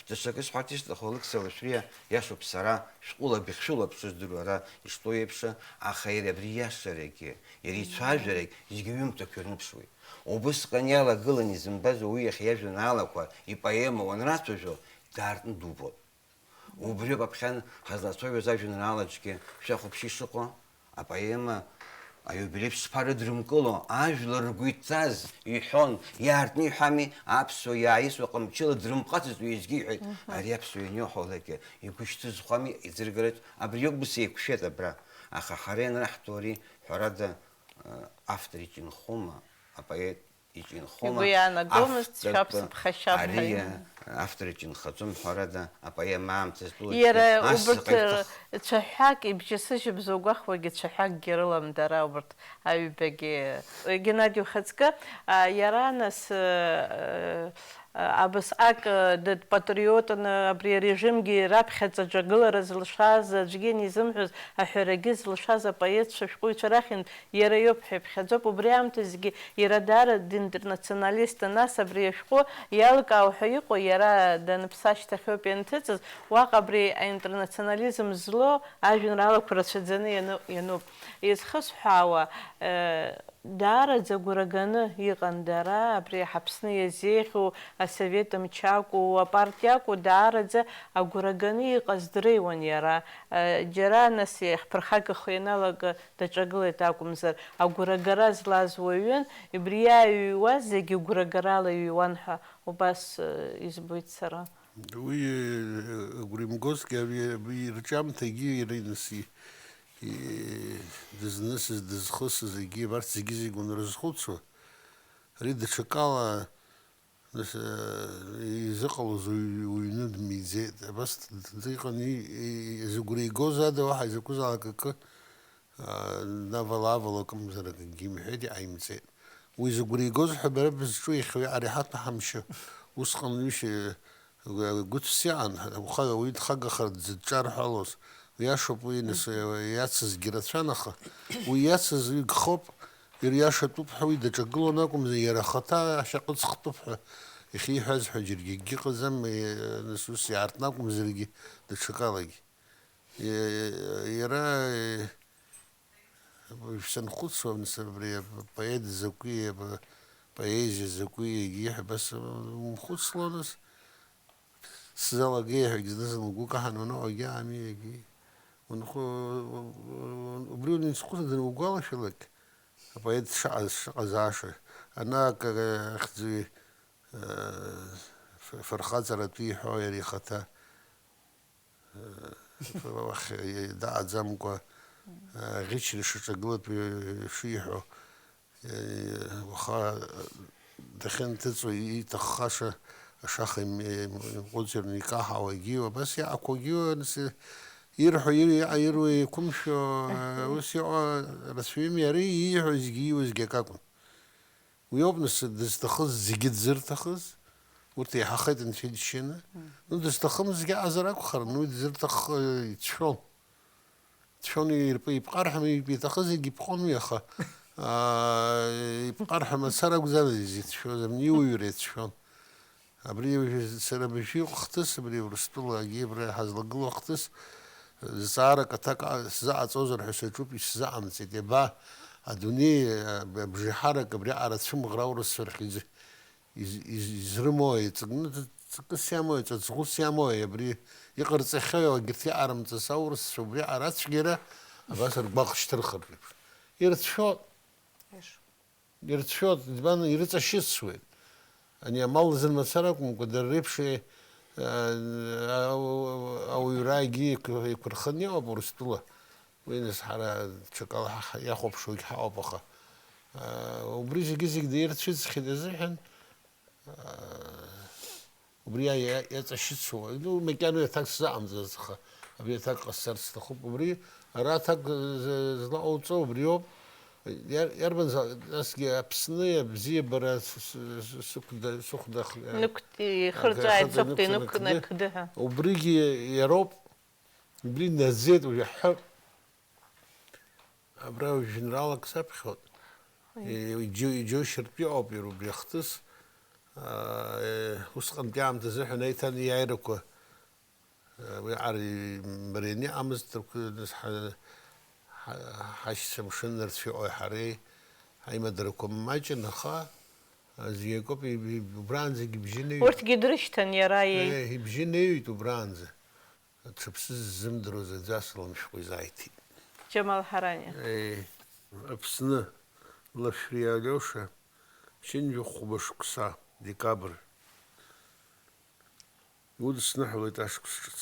Даҽакы сҳәарц исҭаху, Алықьса Лашәриа, иашоуп, сара шәҟәыла быхшәыла аԥсы здыруа ара иштәоу еиԥш, аха иара абри ииашарагьы, иара ицәажәарагь зегьы ҩымҭақәа ирныԥшуеит. Убысҟан иалагылан изымбаз уаҩы иахьа иажәеинраалақәа, ипоема уанрацәажәо, даартны дубоит. Убриоуп аԥхьан ҳазлацәажәоз ажәеинраалаҿгьы шәахәаԥши ишыҟоу. Апоема аиубилеи ԥсԥа рыдрымкыло, ажәлар ргәы иҭаз, иҳәон, иаартны иҳәами, аԥсуа иааисуа ҟамчыла дрымҟацызт уеизгьы иҳәеит. Ари аԥсуа ианиоуҳәалакгьы игәы шьҭызхуами, иӡыргараҿ абриоуп, ус еиқәшәеит абра. Аха ҳара ианраҳҭо ари, ҳәарада, автор иҿынхома, апоет иҿынхома, Игәы иаанагомызт, автортә шәаԥсыԥхашьап ари, ҳәа. Автор иҿынхаӡом, ҳәарада, апоема аамҭа зтәу Иара аӡәы ас убырҭ, заҟа ибҭах- цәаҳәак ибжьасыжьыбзоугәахуагьы цәаҳәакгьы рылам дара убырҭ аҩбагьы. Геннади, ухаҵкы, а, иара нас, э, э, абасҟак, э, дпатриотны абри арежимгьы раԥхьаӡа аҿагылара зылшаз, аӡәгьы анизымҳәоз аҳәарагьы зылшаз апоетцәа, ашәҟәыҩҩцәа рахьынтә иара иоуп ҳәа иԥхьаӡоуп. Убри аамҭазгьы иара даара динтернационалистын, нас абри ашәҟәы иалкаау ҳәа иҟоу иара даныԥсы ашьҭахьоуп ианҭыҵыз, уаҟа абри аинтернационализм злоу ажәеинраалақәа рацәаӡаны иану-, иануп. Изхысҳәаауа, э, даараӡа агәра ганы иҟан дара, абри ҳАԥсны иазеиӷьу асовет мчы акәу, апартиа акәу, даараӡа агәра ганы иҟаз дреиуан иара. Э, џьара, нас, иахьԥырхагахо ианалага, даҿагылеит акәымзар, агәрагара злаз уаҩын, убри иааҩуаз зегьы гәрагарала иҩуан ҳәа убас, э, избоит сара. Уи, э, агәра имгозҭгьы, ари, ари ирҿиамҭагьы иара иныс-, и-, дызнысыз, дызхысыз, егьи абарҭ зегьы-зегь уанрызхәыцуа, ари даҽакала Нас, э, изыҟалоз уҩ-, уҩны дмиӡеит. Абас д-, д-, дыҟан, и-, и-, зыгәра игоз ада уаҳа изакәызаалак акы, а, днавала-аавало акымзар акгьы имҳәеит, иҟаимҵеит. Уи зыгәра игоз ҳәа бара бызҿу иахьа ари ҳаҭәа ҳамшьы. Усҟан ҩышьа, э, гәыцәс иҟан, уаха уаҩы дхагахар дзыдҿарҳәалоз. Иашоуп уи, нас, иацызгьы рацәан, аха уи иацыз игхоуп, ириашатәуп ҳәа уи даҿагылон акәымзар, иара ахаҭа ашьаҟыц хтуп ҳәа ихиҳәаз ҳәа џьаргьы акгьы ыҟаӡам, нас ус иаартны акәымзаргьы, даҽакалагьы. Иара, шәсанхәыцуа, нас, абри апоет закәи, апоезиа закәи, егьи ҳәа абас умхәыцлоназ. Сзалагеи ҳәагь зны-зынла угәы каҳан уаныҟоугьы аами, егьи. Унхо-, убри уанизхәыцуа, угәалашәалак, апоет шаҟаз, шыҟазааша, ана акы ахьӡи, э, ф-, фырхаҵаратәи иҳәо иара ихаҭа, э, уахь дааӡамкәа, э, аӷьычра шаҿагылатәу шиҳәо, Уаха дахьынҭыҵуа иҭаххаша ашаха им-, имҟәыҵҩрны икаҳауагьы, абас иаақәагьы, анс-, Ирҳәо, ир-, иҟаируа еиқәымшәо, ус иҟоу рацәаҩым, иара ииҳәо зегьы ииуа зегьы акакәын. Уи ауп нас дызҭахыз, зегьы дзырҭахыз, урҭ еиҳахеит анцәа иџьшьаны. Ну, дызҭахымзгьы аҟазар акәхарын, уи дзырҭаххо ицәшәон. Ицәшәон, ирп-, ипҟарҳәа, иҭахызаргьы ипҟон уи, аха, аа, ипҟарҳәа мацара акәӡамызт изыцәшәоз, абни иуаҩра иацәшәон. Абри уажәы сара абыржәы иҟоу хҭыс, абри Урыстәылагьы абра ҳазлагылоу ахҭыс, зҵаарак аҭак а-, сзаҟаҵозар ҳәа саҿуп, исзаҟамҵеит. Иаба адунеи, а, б-, абжеиҳарак абриаҟара цәымӷра аурысцәа рахь изы-, из-, из-, изрымои, ҵакны ҵакыс иамои, ҵаҵӷәыс иамои, абри иҟарҵахьои, егьырҭ иҟарымҵаз аурысцәа убриаҟара ацәгьара абас ргәаҟ шьҭырхыртә еиԥш. Ирыцәшәо Ирцәшәоит, избан, ирыҵашьыцуеит. Ани амал азын мацара акәымкәа, дара реиԥш, е, а, ауаҩра егьи еиқәырханы иҟоуп Урыстәыла. Уи нас ҳара ҽакала ҳа-, иахәаԥшуагь ҳаҟоуп, аха, а, убри зегьы-зегь дирцәыӡхьеит азыҳәан, а, Убри иа-, иа-, иаҵашьыцуа, ну, макьана аҭак сзаҟамҵац, аха абри аҭак ҟасҵарц сҭахуп. Убри, ара аҭак з-, злаҟауҵо убриоуп. Иар-, иарбанзаалак, насгьы Аԥсны абзиабара с-, с-, с-, сықәда-, сыхәда-, Нықәт-, ихырҵәааит, ихырҵәааит, сыхәда инықәнакды. Инықәнакды ҳәа. Убригьы иароуп, убри наӡеит уажә аҳәа. Абра жәеинраалак саԥхьоит. Уи. Е, иџьо-, иџьоушьартә иҟоуп иара убри ахҭыс. Аа, е, усҟантәи аамҭазы ҳәа наиҭан иааирақәа, е, уи ар-, марианы иҟамызт, рқәынтә ҳа-, ҳа-, ҳашьцәа мшын нарцәыҟои ҳареи ҳаимадарақәа маҷын, аха, а, зегь акоуп, иб-, иб-, убраанӡагь ибжьы неҩит. Урҭгьы дрышьҭан иара, еи. Е, ибжьы неҩит убраанӡа. Ҽыԥсы ззымдыруаз аӡә асалам шәҟәы изааиҭеит. Џьамал Ҳараниа. Еи, Аԥсны, Лашәриа Алиоша, ԥшьынҩажәи хәба шықәса, декабр. Удысныҳәалоит ашықәс ҿыц.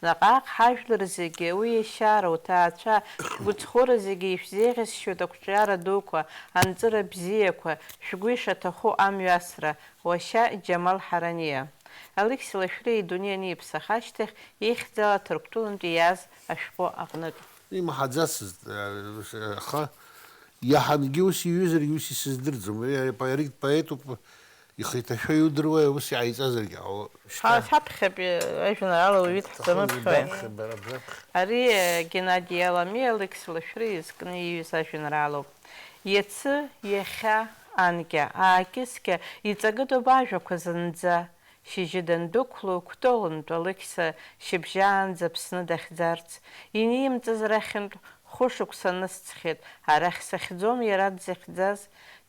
Наҟ-ааҟ ҳажәлар зегьы, уи иашьара, уҭаацәа, шәгәыцхәыра зегьы ишәзеиӷьасшьоит ақәҿиара дуқәа, анҵыра бзиақәа, шәгәы ишаҭаху амҩасра, Уашьа Џьамал Ҳараниа. Алықьса Лашәриа идунеи аниԥсах ашьҭахь, ихьӡала Ҭырқәтәылантәи иааз ашәҟәы аҟнытә. Имаҳаӡацызт, аха иаҳангьы ус иҩызаргьы ус исыздырӡом. Уи апоет, поетуп, ихы иҭашәо иудыруа, ус иааиҵазаргьы ҟало. Шьҭа Ҳа-, ҳаԥхьатәи ажәеинраала уаҩы дҳзамыԥхьои? Баԥхьа, бара баԥхьа. Ари, э, Геннади Аламиа Алықьса Лашәриа изкны ииҩыз ажәеинраалоуп. Иацы, иахьа, анкьа, аакьыскьа иҵакыдоуп ажәақәа зынӡа. Шьыжьы дандәықәло, Кәтолынтә Алықьса шьыбжьаанӡа Аԥсны дахьӡарц, инимҵаз рахьынтә хәышықәса анысҵхьеит, арахь сахьӡом иара дзыхьӡаз,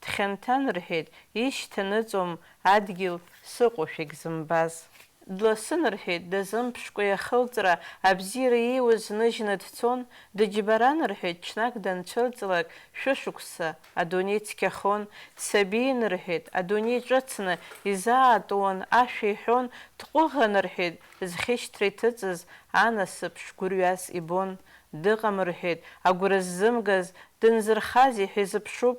дхьанҭан рҳәеит, ишьҭаныҵуам адгьыл сыҟоушәагь зымбаз. Дласын рҳәеит, дазымԥшкәа иахылҵра, абзиара ииуз ныжьны дцон, дыџьбаран рҳәеит, ҽнак данцәылҵлак, шәышықәса адунеи цқьахон, дсабиин рҳәеит, адунеи ҿыцны изаатуан, ашәа иҳәон, дҟәыӷан рҳәеит, зхьышьҭра иҭыҵыз анасыԥ шгәырҩаз ибон, дыҟам рҳәеит, агәра ззымгаз, дынзырхазеи ҳәа изыԥшуп,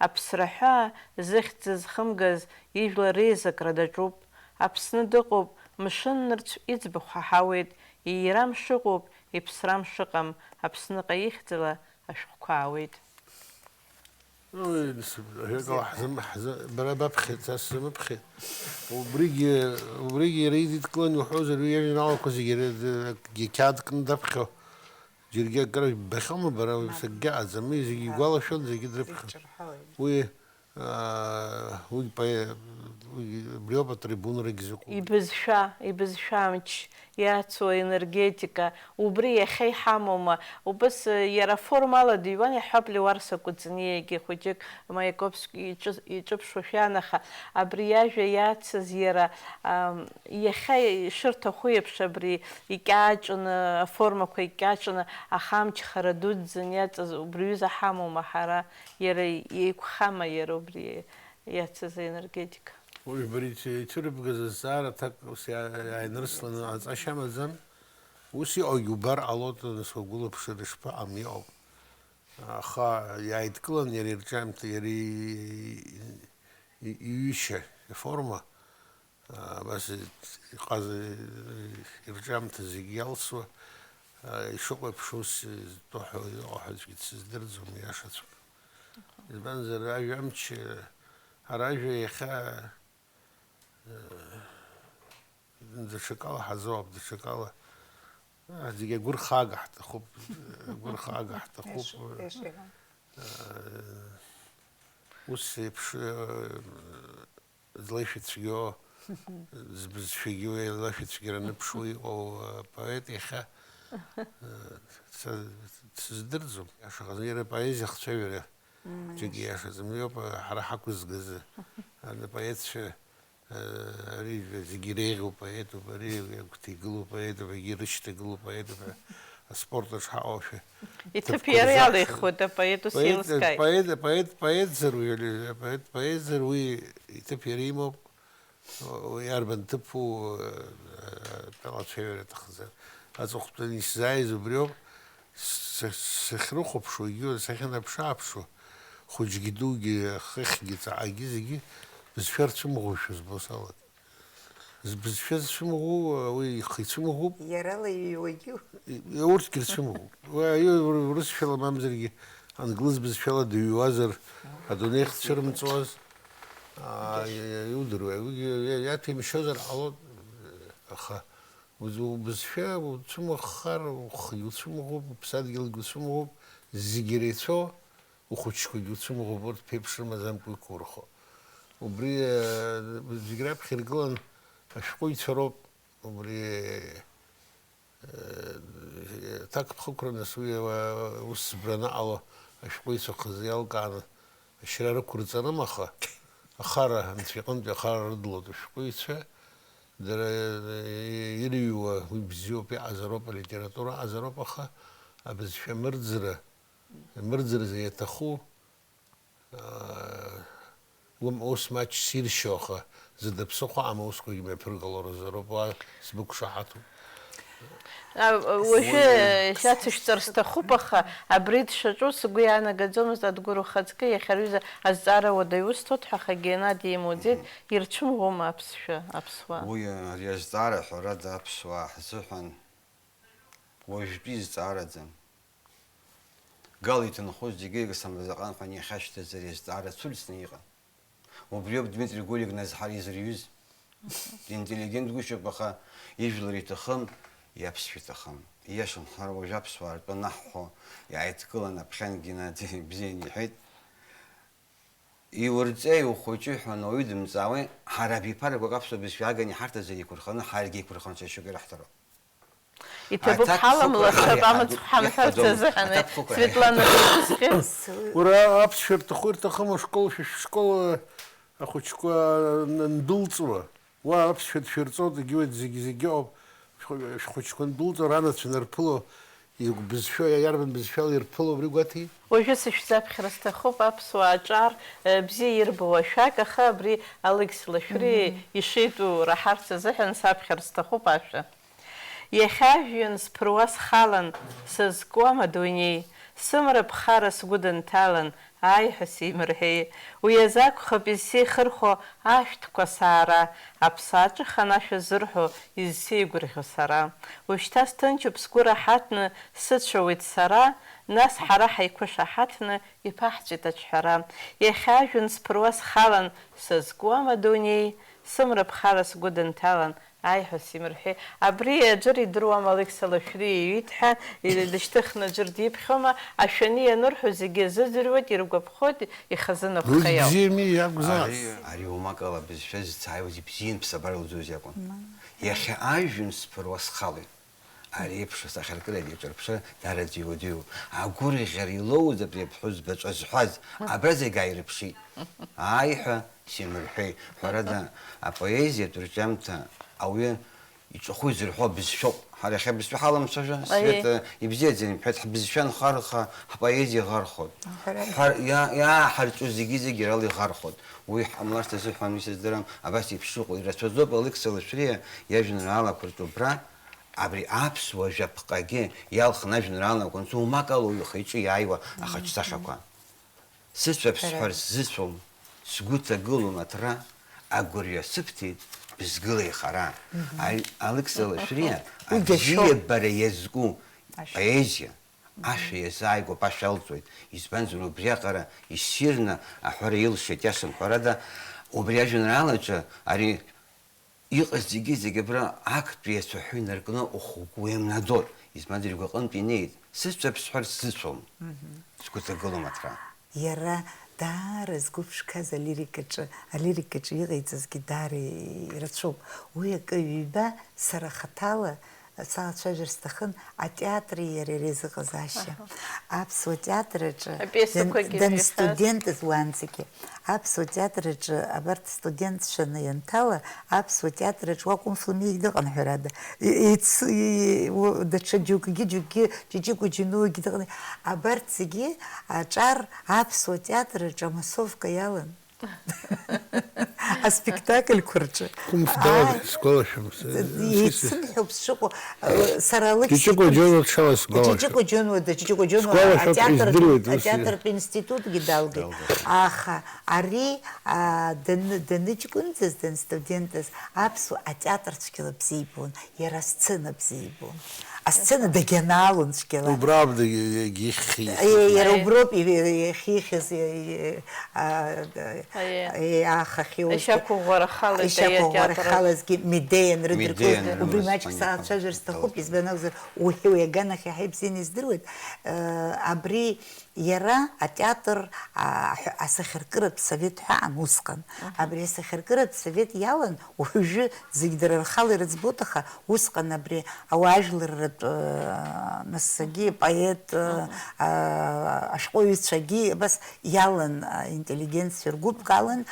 аԥсра ҳәаа зыхьӡ зхымгаз ижәлар реизакра даҿуп. Аԥсны дыҟоуп, мшын нырцә иӡбахә ҳаҳауеит, иирам шыҟоуп, иԥсрам шыҟам, Аԥсныҟа ихьӡала ашәҟәқәа аауеит. Уи, ажәакала, ҳзым-, ҳзы-, бара баԥхьеит, са сзымыԥхьеит. Убригьы, убригьы иара идидкылан иуҳәозар, уи иажәеинраалақәа зегьы иара д-, акгьы қьаад кны даԥхьо, џьаргьы акыр ббахьоума бара, уи сакгьы аӡам, уи зегьы игәалашәон, зегьы дрыԥхьон. Уи, аа, уи поэ-, уи абриоуп атрибунарагь зыҟоу. Ибызшәа, ибызшәа амч иацу аенергетика, убри иахьа иҳамоума? Убыс, э, иара аформала дыҩуан, иаҳҳәап, Леуарса Кәыҵниагьы хәыҷык Маиаковски иҿы-, иҿыԥшуашәа иан, аха абри иажәа иацыз иара, ам, иахьа ишырҭаху еиԥш абри икьаҿны, аформақәа икьаҿны, аха амчхара дуӡӡан иаҵаз убри аҩыза ҳамоума ҳара? Иара иеиқәхама иара убри иацыз аенергетика? Уи бара ици-, ицәырыбгаз азҵаара аҭак ус иа-, иааинырсланы аҵашьа амаӡам. Ус иҟоугьы убар ҟалоит, нас угәылаԥшыр ишԥаҟам, иҟоуп. Аха иааидкылан иара ирҿиамҭа, иара и-, и-, иҩышьа, иформа, а, абас иҟаз, ирҿиамҭа зегь иалсуа, Ишыҟоу еиԥш ус зтәу ҳәа иҟоу ҳәа аӡәгьы дсыздырӡом, иашаҵәҟьа. Избанзар, ажәа амч, ара ажәа иахьа, даҽакала ҳазоуп, даҽакала. Зегь агәырхаага ҳҭахуп, агәырхаага ҳҭахуп. Иашоуп, иашоуп. Ус еиԥш, злеишәа цәгьоу, збызшәагьы уи алашәа цәгьара аныԥшуа иҟоу апоет иахьа, са дсыздырӡом. Иашаҟны иара апоезиа ахцәажәара џьаргьы иашаӡам. Уи ауп ҳара ҳақәызгаз, ана апоетцәа, ари зегьы иреиӷьу поетуп, ари агәҭа игылоу поетуп, егьи рышьҭа игылоу поетуп ҳәа аспорт аҿы ҳаҟоушәа. Иҭыԥ иара иалихуеит, апоет ус еилыскааит. Поет, поет, поетзар уи, поет, поетзар уи иҭыԥ иара имоуп, уи арбан ҭыԥу, атәалацәажәара аҭахӡам. Аҵыхәтәаны исзааиз убриоуп, сахьрыхәаԥшуа, егьи сахьынаԥшы-ааԥшуа, хәыҷгьы дугьы, хыхьгьы ҵаҟагьы зегьы бызшәа рцәымӷушәа збо салагеит. Збызшәа зцәымӷу, уи ихы ицәымӷуп. Иарала иҩуагьы. Урҭгьы рцәымӷуп. Уи аҩы рысшәала мамзаргьы англыз бызшәала дыҩуазар, адунеи хцәырымҵуаз, иудыруеи, уигьы иаҭәеимшьозар ҟалоит, аха убызшәа уцәымыӷхар, ухы иуцәымӷуп, уԥсадгьылгьы уцәымӷуп, зегьы иреицәоу. Ухәыҷқәагьы уцәымӷуп, урҭ ԥеиԥш рымаӡамкәа иқәурхо. Убри, э, зегь раԥхьа иргылан ашәҟәыҩҩцәа роуп. Убри, э, аҭакԥхықәра нас уи, э, ус збра анаҟало ашәҟәыҩҩцәа хазы иалкааны ашьра рықәырҵарым, аха ахара, Анцәа иҟынтәи ахара рыдлоит ашәҟәыҩҩцәа. Дара, э, ирыҩуа уи бзиоуп, иҟазароуп, алитература аҟазароуп, аха абызшәа мырӡра, Мырӡразы иаҭаху, аа, уам-, ус маҷ сиршьо, аха зда ԥсыхәа ам аусқәагьы мҩаԥыргало рзы роуп, уа сбықәшаҳаҭуп. А, уажәы Уи шәацышәҵар сҭахуп, аха абри дшаҿу сгәы иаанагаӡомызт, Адгәыр ухаҵкы иахьа рҩыза азҵаара уадаҩ усҭоит ҳәа, аха Геннади имуӡеит, ирцәымӷума аԥсшәа, аԥсуаа? Уи, ари азҵаара, ҳәарада, аԥсуаа ҳзыҳәан уажәтәи зҵаараӡам. Гал иҭынхоз зегьы егасамразаҟан ҳәа иахьашьҭаз ари азҵаара цәырҵны иҟан. Убриоуп Дмитри Гулик назҳар изырҩыз. Интеллигент гәышьоуп, аха ижәлар иҭахым, иаԥсшәа иҭахым. Ииашан, ҳара уажә аԥсуаа ртәы анаҳҳәо, иааидкылан аԥхьан Геннади ибзианы иҳәеит. Иурҵеи, ухәыҷи ҳәа ауаҩы дымҵаауеи, ҳара абиԥарақәак аԥсуа бызшәа аган иҳарҭазар еиқәырханы, ҳаргьы еиқәырханы ҽа шьоук ираҳҭароуп. Иҭабуп, аҭак ҳаламлашап, хықәра амыцхә ҳамҳәарц иаҳәаӡом. Азыҳәан, Аҭак хықәра Светлана иаҳәаӡом. Дырцхьеит. Уара аԥсшәа рҭаху ирҭахым ашкол, шәышкол ахәыҷқәа андәылҵуа, уа аԥсшәа дшәырҵоит, егьиуеит, зегьы-зегьы ыҟоуп. Шәхәыҷқәа ндәылҵуа, ранацәа нарԥыло, изакә бызшәоу, иарбан бызшәала ирԥыло, убри гәаҭеи? Уажәы сышәзаԥхьара сҭахуп аԥсуаа аҿар, э, бзиа ирбо ашәак, аха абри Алекс Лашәриа ишитәу раҳарц азыҳәан саԥхьар сҭахуп ашәа. Иахьа ажәҩан сԥыруа схалан, сазкуам адунеи, сымра ԥхара сгәы дынҭалан, ааи ҳәа симырҳәеи. Уи азы акәхап изсеихырхәо ашәҭқәа саара, аԥсааҿы ханашәа зырҳәо изсеигәырӷьо сара. Уажәшьҭа сҭынчуп сгәы раҳаҭны, сыцәауеит сара, нас ҳара ҳаиқәышаҳаҭны иԥаҳҵәеит аҿҳәара. Иахьа ажәҩан сԥыруа схалан, сазкуам адунеи, сымра ԥхара сгәы дынҭалан, Аи ҳәа симырҳәеи. Абри аӡәыр идыруам Алекса Лашәриа иҩит ҳәа, дышьҭыхны аӡәыр диԥхьома, ашәаны ианырҳәо зегьы азыӡырҩуеит, иргәаԥхоит, ихазы напхгаҩ ауп. Лыӡбзиами иакәзаап. Ари, ари умакала бызшәа зцааиуаз ибзиан, ԥсабара лзуз иакәын. Ма. Иахьа ажәҩан сԥыруа схалоит. Ари еиԥш асахьаркыратә иҿырԥшра дараӡа иуадаҩуп. Агәырӷьара илоуз абри аԥҳәызба ҿа зҳәаз, абра зегь ааирыԥшит. Ааи ҳәа симырҳәеи. Ҳәарада, апоезиатә рҿиамҭа ауаҩы иҿахәы изырҳәо абызшәоуп. Ҳара иахьа абызшәа ҳаламцәажәа, Аиеи. Света ибзиаӡаны ибҳәеит, ҳбызшәа анхарха, ҳпоезиа ӷархоит. Ҳәарада. Ҳар-, иа-, иааҳарҵо зегьы-зегьы ирала иӷархоит. Уи ҳҟамларц азыҳәан, уи сыздырам, абас еиԥш иҟоу ирацәаӡоуп. Алекса Лашәриа иажәеинраалақәа рҿы убра Абри аԥсуа жәаԥҟагьы иалхын ажәеинраалақәа анцо, умак ала уаҩы ихы-иҿы иааиуа ахаҿсахьақәа. Сыцәаԥсҳәар сзыцәом, сгәы ҭагылом аҭра, агәырҩа сыбҭеит, бызгыла ихара. Ари Алекса Лашәриа абзиабара иазку Ашәа. Поезиа ашәа иазааигәоуп, ашәа алҵуеит. Избанзар, убриаҟара иссирны аҳәара илшеит, иашан, ҳәарада, убри ажәеинраалаҿы ари иҟаз зегьы-зегьы абра актәи ацәаҳәа инаркны ухы-угәы уеимнаӡоит. Избанзар, игәаҟынтә инеит, сыцәаԥсҳәар сзыцәом, сгәы ҭагылом аҭра. Иара даара згәы ԥшқаз алирикаҿы, алирикаҿы иҟаиҵазгьы даара ирацәоуп. Уи акы ҩба сара хаҭала саацәажәар сҭахын, атеатри иареи реизыҟазаашьа. Аҳа. Аԥсуа театр аҿы Апиесақәагьы дан-, дан-, ирҳәаз. Студентыз уаанӡагьы. Аԥсуа театр аҿы абарҭ студентцәаны ианҭала, аԥсуа театр аҿы уа Кәымф Лымиагь дыҟан, ҳәарада. И-, ицу-, и-, у-, даҽа џьоукгьы, џьоукгьы, Ҷиҷико Џьонуагьы дыҟан. Абарҭ зегьы аҿар аԥсуа театр аҿы амассовка иалан. Аспектакльқәа рҿы. Кәымф далан, ааи, сгәалашәом, с-, еицымҳәоуп сшыҟоу, э, сара Алықьса Ҷиҷико Џьонуа дшалаз сгәалашәом. Ҷиҷико Џьонуа, да, Ҷиҷико Џьонуа сгәалашәоит, атеатр, издыруеит ус. Атеатртә институтгьы далгеит. Далгеит. Аха ари, а, даны, даныҷкәынӡаз, данстудентыз, аԥсуа атеатр цәгьала бзиа ибон, иара асцена бзиа ибон. Асцена дагьанаалон цәгьала. Убра абна егьихьихьан. Е, иара уброуп и-, и-, ихихьыз, и-, и-, а, Аиеи. Е, ахахьы ус Ишьақәыӷәӷәарахалаз, ишьақәыӷәӷәарахалазгьы Медеиа нрыдыркылеит. Медеиа нрыдыркылеит. Убри маҷк саацәажәар сҭахуп, избан акәзар, уи, уи аганахь иаҳа ибзианы издыруеит. Э, абри Иара атеатр, а, аҳәа-, асахьаркыратә совет ҳәа аан усҟан. Мгм. Абри асахьаркыратә совет иалан уажәы зегь дара рхала ирыӡбоит, аха усҟан абри ауаажәларратә, а, насгьы поет, а, Мгм. а, ашәҟәыҩҩцәагьы абас иалан, а, интеллигенциа ргәыԥк алан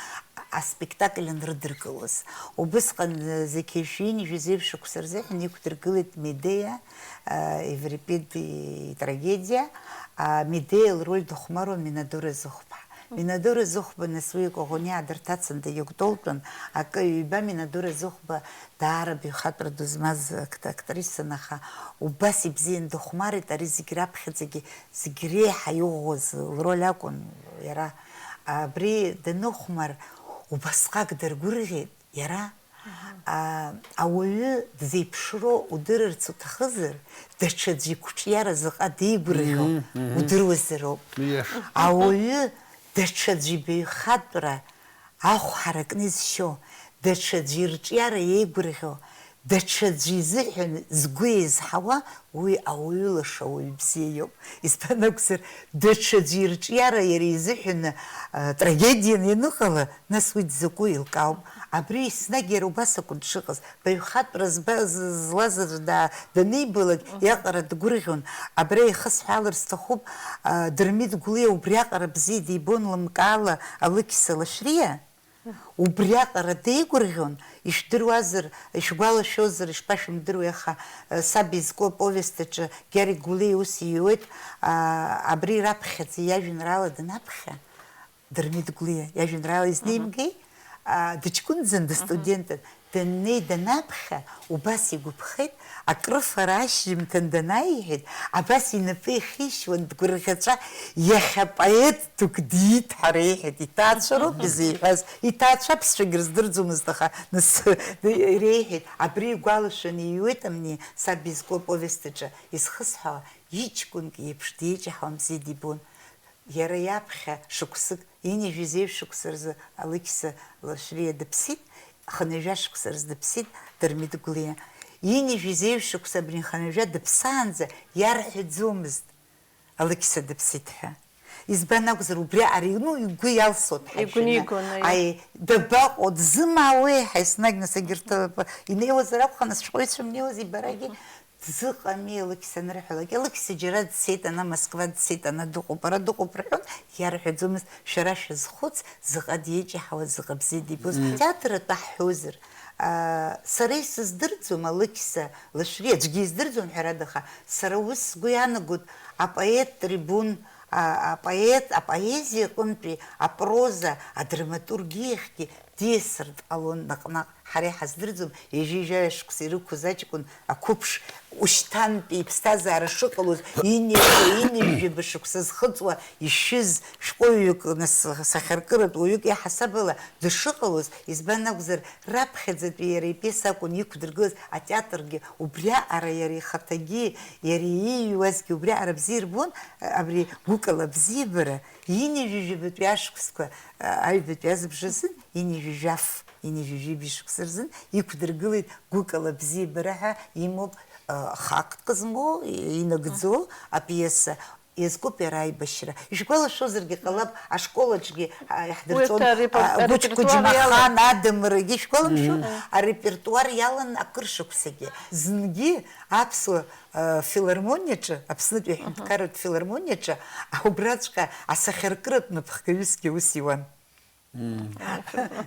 аспектакль анрыдыркылоз. Убысҟан, а, зқьи жәшәи ҩынҩажәи зеижә шықәса рзыҳәан иқәдыргылеит Медеиа, а, Еврипид итрагедиа, а, Медеиа лроль дыхәмаруан Минадора Зыхәба. Минадора Зыхәба нас уи Коӷониа дырҭацан дагьагәтолтәын, акы ҩба Минадора Зыхәба даара баҩхатәра ду змаз акт-, актриссан, аха убас ибзиан дыхәмарит, ари зегь раԥхьаӡагьы, зегь реиҳа иӷәӷәаз лроль акәын иара. Абри даныхәмар, убасҟак даргәырӷьеит иара. Аҳа. А, ауаҩы дзеиԥшроу удырырц уҭахызар, даҽаӡәы иқәҿиара заҟа деигәырӷьо Мгм, мгм. удыруазароуп. Ииашоуп. Ауаҩы даҽаӡәы ибаҩхатәра ахә ҳаракны изшьо, даҽаӡәы ирҿиара иеигәырӷьо, даҽаӡәы изыҳәан згәы еизҳауа, уи ауаҩы лаша ауаҩ бзиа иоуп. Избан акәзар, даҽаӡәы ирҿиара иара изыҳәаны, а, трагедианы ианыҟала, нас уи дзакәу еилкаауп. Абри еснагь иара убас акәын дшыҟаз. Баҩхатәра зба-, з-, злаз аӡә да-, данибалак, Мгм. иаҟара дгәырӷьон. Абра ихысҳәаалар сҭахуп, а, Дырмит Гәлиа убриаҟара бзиа дибон лымкаала Алықьса Лашәриа. Убриаҟара деигәырӷьон, ишәдыруазар, ишәгәалашәозар, ишԥашәымдыруеи, аха, э, Саб изку аповест аҿы Гьаргь Гәлиа ус иҩуеит, а, абри раԥхьаӡа иажәеинраала данаԥхьа, Дырмит Гәлиа иажәеинраала Мгм. изнимгеи, а, дыҷкәынӡан, Мгм. дыстудентын, даннеи данаԥхьа, убас игәаԥхеит, акрыфара ашьжьымҭан данааиҳәеит, абас инапы ихишьуан дгәырӷьаҵәа, иахьа поет дук диит ҳәа реиҳәеит, иҭаацәа роуп изеиҳәаз, иҭаацәа аԥсшәагь рыздырӡомызт, аха нас реиҳәеит, абри игәалашәаны иҩуеит амни, Саб изку аповест аҿы изхысҳәаауа, иҷкәынк иеиԥш деиҷаҳауан, бзиа дибон. Иара иаԥхьа шықәсык, ҩынҩажәи зеижә шықәса рзы Алықьса Лашәриа дыԥсит, хынҩажәа шықәса рзы дыԥсит Дырмит Гәлиа. Ҩынҩажәи зеижә шықәса абри нхынҩажәа дыԥсаанӡа иарҳәаӡомызт Алықьса дыԥсит ҳәа. Избан акәзар, убри ари, ну, игәы иалсуа дҳашәаны. Игәы игон, аиеи. Аи, дабаҟоу, дзымаауеи ҳәа еснагь, нас, егьырҭ, э, инеиуазар акәхарын, ашәҟәыҩҩцәа мнеиуаз ибарагьы, Мгм. Дзыҟами, Алықьса анырҳәалак, Алықьса џьара дцеит, ана Москва дцеит, ана дыҟоуп, ара дыҟоуп рҳәон, иарҳәаӡомызт, шәара шәазхәыц, заҟа деиҷаҳауаз, заҟа бзиа дибоз. Мм. Атеатр атәы ҳҳәозар, аа, сара исыздырӡом, Алықьса Лашәриа аӡәгьы издырӡом, ҳәарада, аха сара ус сгәы иаанагоит, апоет трибун, а, апоет, апоезиа аҟынтәи апроза, адраматургиахьгьы диасыр дҟалон наҟ-наҟ. Ҳара иҳаздырӡом, ҩажәи жәаҩа шықәса ирықәыз аҷкәын ақәыԥш ушьҭантәи иԥсҭазаара шыҟалоз, ҩынҩажәа, ҩынҩажәаба шықәса зхыҵуа ишәыз шәҟәыҩҩык, нас, сахьаркыратә уаҩык иаҳасабала дышыҟалоз, избан акәзар, раԥхьаӡатәи иара ипиеса акәын иқәдыргылаз атеатргьы, убриаҟара иара ихаҭагьы, иара ииҩуазгьы убриаҟара бзиа ирбон, абри гәыкала абзиабара, ҩынҩажәаба ашықәсқәа, аҩбатәи азыбжазы, ҩынҩажәи жәаф, ҩынҩажәи жәибжь шықәса рзын иқәдыргылеит гәыкала абзиабара ҳәа имоуп, а, хакк змоу, инагӡоу апиеса. Иазкуп иара аибашьра. Ишәгәалашәозаргьы ҟалап, ашкол аҿгьы, а, иаҳдырҵон, уи арепер-, а, Гәыҷ арепертуар Қәыџьмахан, иалан. Адамыргьы, ишәгәаламшәо, арепертуар иалан акыр шықәсагьы. Зынгьы аԥсуа, а, филармониаҿы, Аԥснытәи аҳәынҭқарратә филармониаҿы, убраҵәҟьа асахьаркыратә напхгаҩысгьы аус иуан.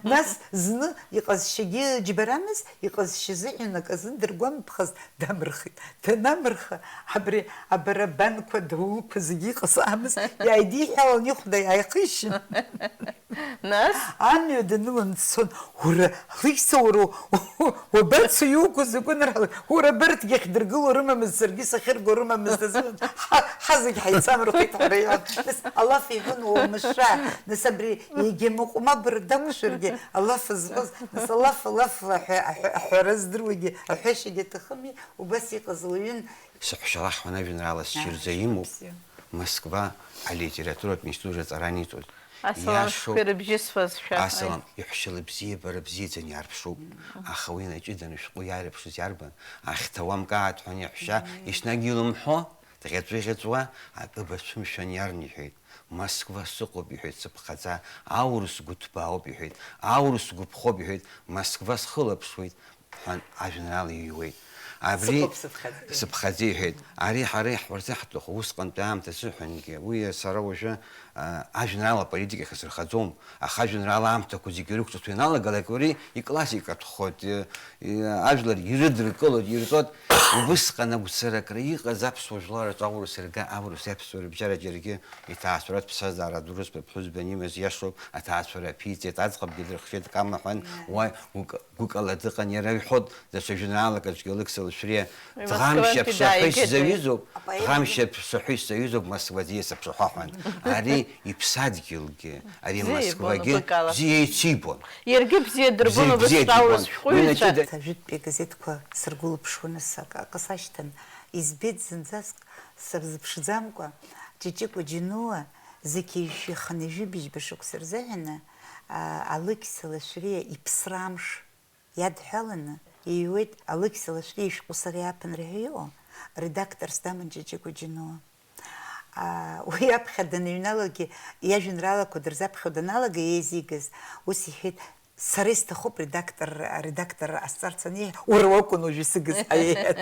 Нас зны иҟазшьагьы џьбарамызт, иҟазшьа азыҳәан аказы дыргәамԥхазт, дамырхит. Данамырха, абри абарабанқәа, даулқәа зегьы иҟазаамызт, иааидиҳәалан ихәда иааихишьын. Нас? Амҩа данылан дцон, уара, Алықьса, уара, уабацо, иуқәу закәи анырҳалак? Уара, абарҭгьы ахьдыргыло рымамызт, саргьы сахьырго рымамызт азыҳәан, ҳа, ҳа зегь ҳаицамырхеит ҳәа иҳәон. Нас алаф иҳәон, уамашәа. Нас абри егьа мыҟәма бара дақәшәаргьы, алаф зҳәоз, нас алаф, алаф аҳәа-, аҳәа-, аҳәара здыруагьы, аҳәашьагьы аҭахыми, убас иҟаз уаҩын. Саҳәшьа лахьуан ажәеинраала ссирӡа имоуп, Москва алитературатә институт аҵара аниҵоз. Асалам шәҟәи рыбжьысуаз шәа. Асалам, иҳәшьа лыбзиабара бзиаӡаны иаарԥшуп. Аха уи наҷыданы шәҟәы иаарыԥшыз иарбан? Ахьҭа уамкааит ҳәа иаҳәшьа еснагь илымҳәо, дӷьаҵәыӷьаҵәуа, акы бацәымшәан иарниҳәеит. Москва сыҟоуп, иҳәеит, сыԥхаӡа, аурыс гәыҭбаауп, иҳәеит, аурыс гәыԥхоуп, иҳәеит, Москва схылаԥшуеит. Ҳәа ажәеинраала иҩуеит. Абри сыхәаԥ сыԥхьаӡа. Сыԥхьаӡа иҳәеит. Ари ҳара иаҳҳәарц иаҳҭаху усҟантәи аамҭа азыҳәангьы, уи сара уажәы, а, ажәеинраала аполитика иахьасырхаӡом, аха ажәеинраала аамҭақәа зегьы ирықәҿыҭуа ианалагалак, уи иклассикатәхоит, и, и, ажәлар ирыдыркылоит, ирҵоит. Убысҟан агәцаракра иҟаз аԥсуа жәлар рҿы аурыс рга, аурыс аԥсуа рыбжьара џьаргьы иҭаацәаратә ԥсҭазаара ду рызҭо ԥҳәызба анимаз иашоуп, аҭаацәара аԥиҵеит, аӡӷабгьы дырхшеит, кама ҳәан, уа гәык-, гәыкала дыҟан, иара иҳәон, даҽа жәеинраалак аҿгьы Алықьса Лашәриа, Москвантәи дааигеит. Дӷамшьаԥса ҳәа исзаҩызоуп, поэт. Дӷамшьаԥса ҳәа исзаҩызоуп, Москваӡиа сыԥшаҳәа ҳәан. Ари иԥсадгьылгьы, ари Москвагьы бзиа ибон, гәыкала. Бзиа еицибон. Иаргьы бзиа дырбон, бзиа, убыс бзиа дырбон. Шәҟәыҩҩцәа. Уи наҷыда- Ажәытәтәи агазеҭқәа сыргәылаԥшуан асы акы, акы сашьҭан, избеит зынӡаск сырзыԥшӡамкәа, Ҷыҷыкәа Џьынуа, зқьи жәшәи хынҩажәи быжьба шықәса рзыҳәаны, а, Алықьса Лашәриа иԥсра амш иадҳәаланы иҩуеит Алықьса Лашәриа ишәҟәы сара иааԥынра ҳәа иҟоу, редакторс даман Ҷыҷыкәа Џьынуа. А, уи аԥхьа даныҩналогьы, иажәеинраалақәа дырзаԥхьо даналага, еизигаз, ус иҳәеит, сара исҭахуп редактор, аредактор ҟасҵарц аниҳәа, уара уакәын уажә исыгыз ҳәа иҳәеит.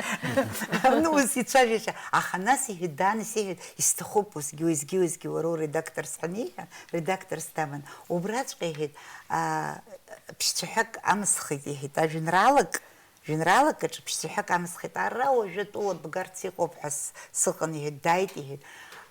Ну, ус ицәажәашьа, аха нас иҳәеит, дааны сиҳәеит, исҭахуп усгьы, уеизгьы-уеизгьы уара уредакторс ҳәа аниҳәа, редакторс даман. Убраҵәҟьа иҳәеит, а, ԥшьцәаҳәак амысхит, иҳәеит, ажәеинраалак, жәеинраалак аҿы ԥшьцәаҳәак амысхит, ара уажәы атәыла бгарц иҟоуп ҳәа с-, сыҟан, иҳәеит, дааит, иҳәеит.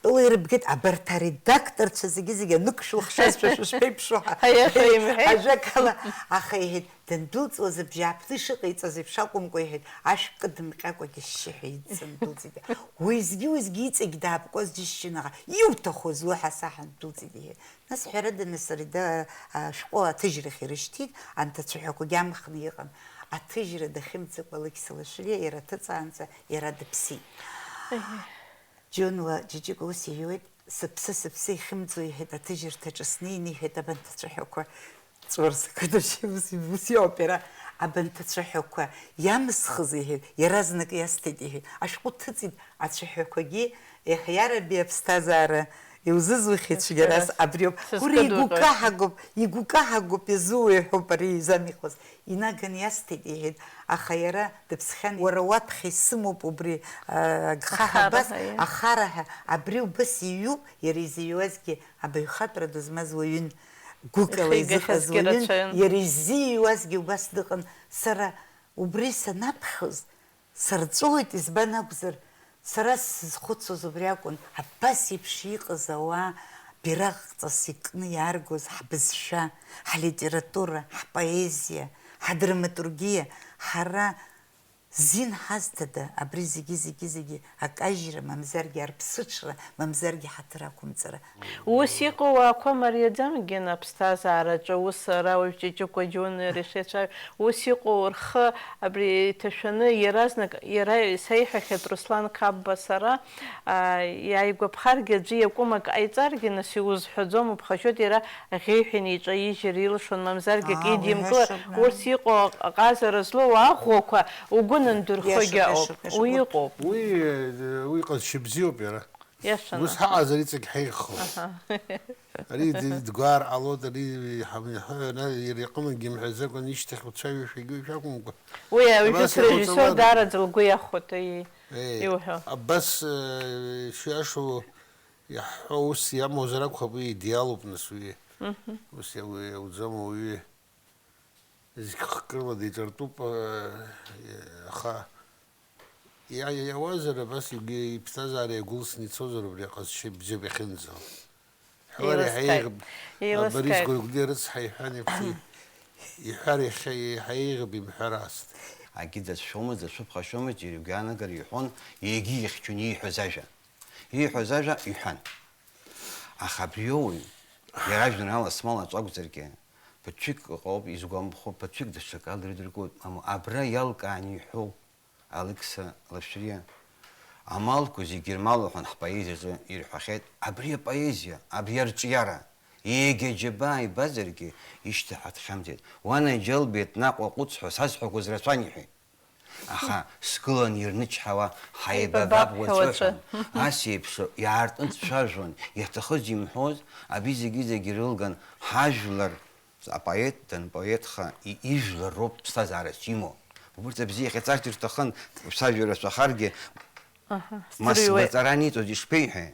Тәыла ирыбгеит, абарҭ аредакторцәа зегьы-зегьы анықәшәылхшазшәа шәышԥеиԥшу ҳәа. Аиаша имҳәеит. Ажәакала, аха, иҳәеит, дандәылҵуаз абжьааԥны ишыҟаиҵаз еиԥш акәымкәа, иҳәеит, ашә кыдымҟьакәагьы ашьшьыҳәа идҵандәылҵит. Уеизгьы-уеизгьы иҵегь даапкуаз џьысшьон, аха иуҭаху зуа ҳәа саҳан дәылҵит, иҳәеит. Нас ҳәарада, нас ари да-, ашәҟәы аҭыжьрахь ирышьҭит, анҭ ацәаҳәақәагьы амхны иҟан. Аҭыжьра дахьымӡакәа Алықьса Лашәриа иара аҭыҵаанӡа иара дыԥсит. Џьонуа Ҷыҷыкәа ус иҩуеит, сыԥсы, сыԥсы ихьымӡо, иҳәеит, аҭыжьырҭаҿы снеины, иҳәеит, абанҭ ацәаҳәақәа, ҵәуар сақәадыршәа, ус, ус иоуп иара, абанҭ ацәаҳәақәа иамысхыз, иҳәеит, иаразнак иасҭеит, иҳәеит, ашәҟәы ҭыҵит, ацәаҳәақәагьы, еҳ, иараби, аԥсҭазаара иузызухьеит цәгьарас, абриоуп. Сызкыдуҟьоит. Уара игәкаҳагоуп, игәкаҳагоуп, изууеи ҳәоуп ари изамихуаз. Инаганы иасҭеит, иҳәеит, аха иара дыԥсхьан, уара уаԥхьа исымоуп убри, а, агха ҳәа абас, ахара ҳәа, иа. Ахара ҳәа, абри убас иҩуп, иара изыҩуазгьы абаҩхатәра ду змаз уаҩын, гәыкала изыҟаз уаҩын, рацәаҩын. Иара иззиҩуазгьы убас дыҟан. Сара убри санаԥхьоз, сырҵәуеит, избан акәзар, сара сзызхәыцуаз убри акәын, абас еиԥш иҟаз ауаа бираҟҵас икны иааргоз ҳбызшәа, ҳлитература, ҳпоезиа, Ҳадраматургиа, ҳара зин ҳазҭада абри зегьы, зегьы, зегьы акажьра, мамзаргьы арԥсыҽра, мамзаргьы ҳаҭыр ақәымҵара? Ус иҟоу ауаақәа мариаӡам, Гена, аԥсҭазаараҿы, ус ара уажә Ҷыҷыкәа Џьуниор ишеицәажәо, ус иҟоу рхы абри иҭашәаны, иаразнак, иара исеиҳәахьеит Руслан Қапба сара, аа, иааигәаԥхаргьы, аӡәы иакәым акы ҟаиҵаргьы, нас иузҳәаӡом, уԥхашьоит, иара аӷьеҩҳәа инеиҿаижьыр илшон, мамзаргьы акы Аа, идимкылар, уҳәашьа, да. Урҭ иҟоу аҟазара злоу аӷәӷәақәа угәы нандырхогьы Иашоуп, ауп. иашоуп, Уи иашоуп, урҭ. Иҟоуп. Уи, э, уи ҟазшьа бзиоуп иара. Иашаны. Ус ҳаҟазар иҵегь ҳаиӷьхоит. Аҳа. Ари д-, дгәаар ҟалоит, ари ҳамиҳәа, ана иара иҟынгьы имҳәаӡакәа ишьҭахь уцәажәошәагьы уи шәакәымкәа. Уи аҩыза Абас срежиссиор иҟауҵалада? Даараӡа лгәы иахәоит, аиеи. Еи, Иуҳәо. Абас, э, шиашоу иаҳҳәо ус иамоузар акәхап, уи идеалуп, нас, уи. Мгм. Ус иау-, иауӡом ауаҩы. Зегь хкырла деиҿартәуп, э, аха иа-, иа-, иауазар, абас игәы-, иԥсҭазаара иагәылсны ицозар убри аҟазшьа бзиоуп иахьынӡао. Ҳәара Еилыскааит. Еиҳа еиӷьуп. Еилыскааит. Борис Гәыргәлиа рыцҳа иҳәан еиԥш, иҳәар иахьа еиҳа еиӷьуп имҳәар аасҭа. Акгьы дацәшәомызт, дацәыԥхашьомызт, иргәаанагар иҳәон, егьи ихьчон ииҳәаз ажәа. Ииҳәаз ажәа иҳәан. Аха абри иоуаҩ, иара жәеинраала смал аҿы акәзаргьы, ԥыҭҩык ыҟоуп, изгәамԥхо, ԥыҭҩык даҽакала ирыдыркуеит, мамоу, абра иалкааны иҳәоуп Алықьса Лашәриа. Амалқәа зегьы ирмалоу ҳәа ҳпоезиаҿы ирҳәахьеит, абри апоезиа, абри арҿиара, егьа џьабаа ибазаргьы, ишьҭаҳәа дхьамҵит. Уанаџьалбеит, наҟ уаҟәыҵ ҳәа сазҳәақәоз рацәан, иҳәеит. Аха сгылан ирнычҳауа ҳаибабап Ҳаибабап ҳәа уаҵәы уаҵәы. Ҳәа. Ас еиԥш иаартны дцәажәон, иаҭахыз имҳәоз, абри зегьы-зегьы ирылган, ҳажәлар, апоет данпоетха, и-, ижәлар роуп ԥсҭазаарас имоу. Убырҭ абзиа иахьаҵарц ирҭахын, сажәа рацәахаргьы, Аҳа, ма сӡырҩуеит. Сгәаҵара аниҵоз ишԥеиҳәеи?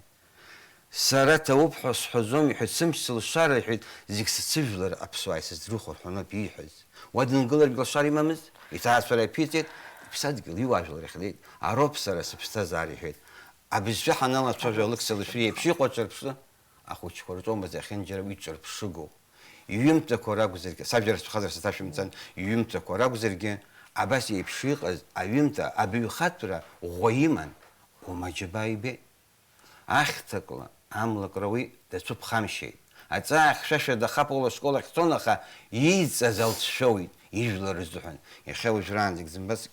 Сара ҭабуп ҳәа сҳәаӡом, иҳәеит, сымч сылшар, иҳәеит, зегь сыцыжәлар аԥсуаа исыздрыхуа рҳәоноуп ииҳәаз. Уа дынгыларгьы лашара имамызт, иҭаацәара иԥиҵеит, иԥсадгьыл иуаажәлар иахьнеит, ароуп сара сыԥсҭазаара, иҳәеит. Абызшәа ҳаналацәажәо Алықьса Лашәриа иеиԥш иҟоу аҿырԥшы ахәыҷқәа рҵомызт, иахьынџьара уи ҿырԥшыгоуп. Иҩымҭақәа ракәзаргьы, сажәа рацәахазар саҭашәымҵан, иҩымҭақәа ракәзаргьы, абас еиԥш иҟаз аҩымҭа абаҩхатәра ӷәӷәа иман, уама џьабаа ибеит. Ахьҭакла, амлакра уи дацәыԥхамшьеит. Аҵаа хьшәашәа дахап, ула ашкол ахь дцон, аха ииҵаз алҵшәоуит, ижәлар рзыҳәан. Иахьа уажәраанӡагь зынбас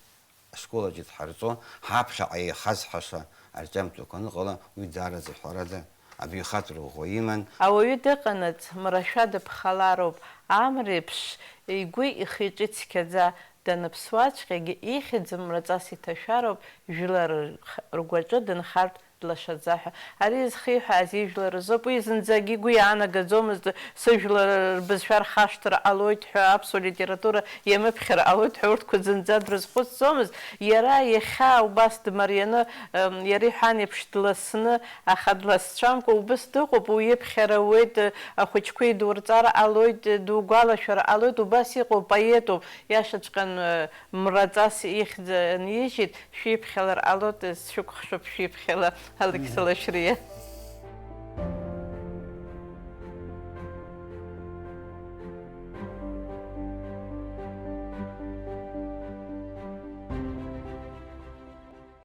ашкол аҿы дҳарҵо, ҳаԥхьаҟа еихазҳаша арҿиамҭақәа аныҟала, уи даараӡа ҳәарада абаҩхатәра ӷәӷәа иман. Ауаҩы дыҟанаҵ, мрашәа дыԥхалароуп, амреиԥш игәи ихы-иҿы цқьаӡа даныԥсуаҵәҟьагьы, ихьӡ мраҵас иҭашәароуп, жәлар рх-, ргәаҿы дынхартә длашаӡа ҳәа. Ари зхиҳәааз ижәлар рзоуп, уи зынӡагьы игәы иаанагаӡомызт, сыжәлар рбызшәа рхашҭыр ҟалоит ҳәа, аԥсуа литература иамыԥхьар ҟалоит ҳәа, урҭқәа зынӡа дрызхәыцӡомызт. Иара иахьа убас дмарианы, м, иара иҳәан еиԥш дласны, аха дласцәамкәа убыс дыҟоуп, уиԥхьара уеит, ахәыҷқәа идурҵар ҟалоит, дугәалашәар ҟалоит, убас иҟоу поетуп, иашаҵәҟьан, мраҵас ихьӡ анижьит, шәиԥхьалар ҟалоит, сшәыкәхшоуп шәиԥхьала, Алықьса Лашәриа.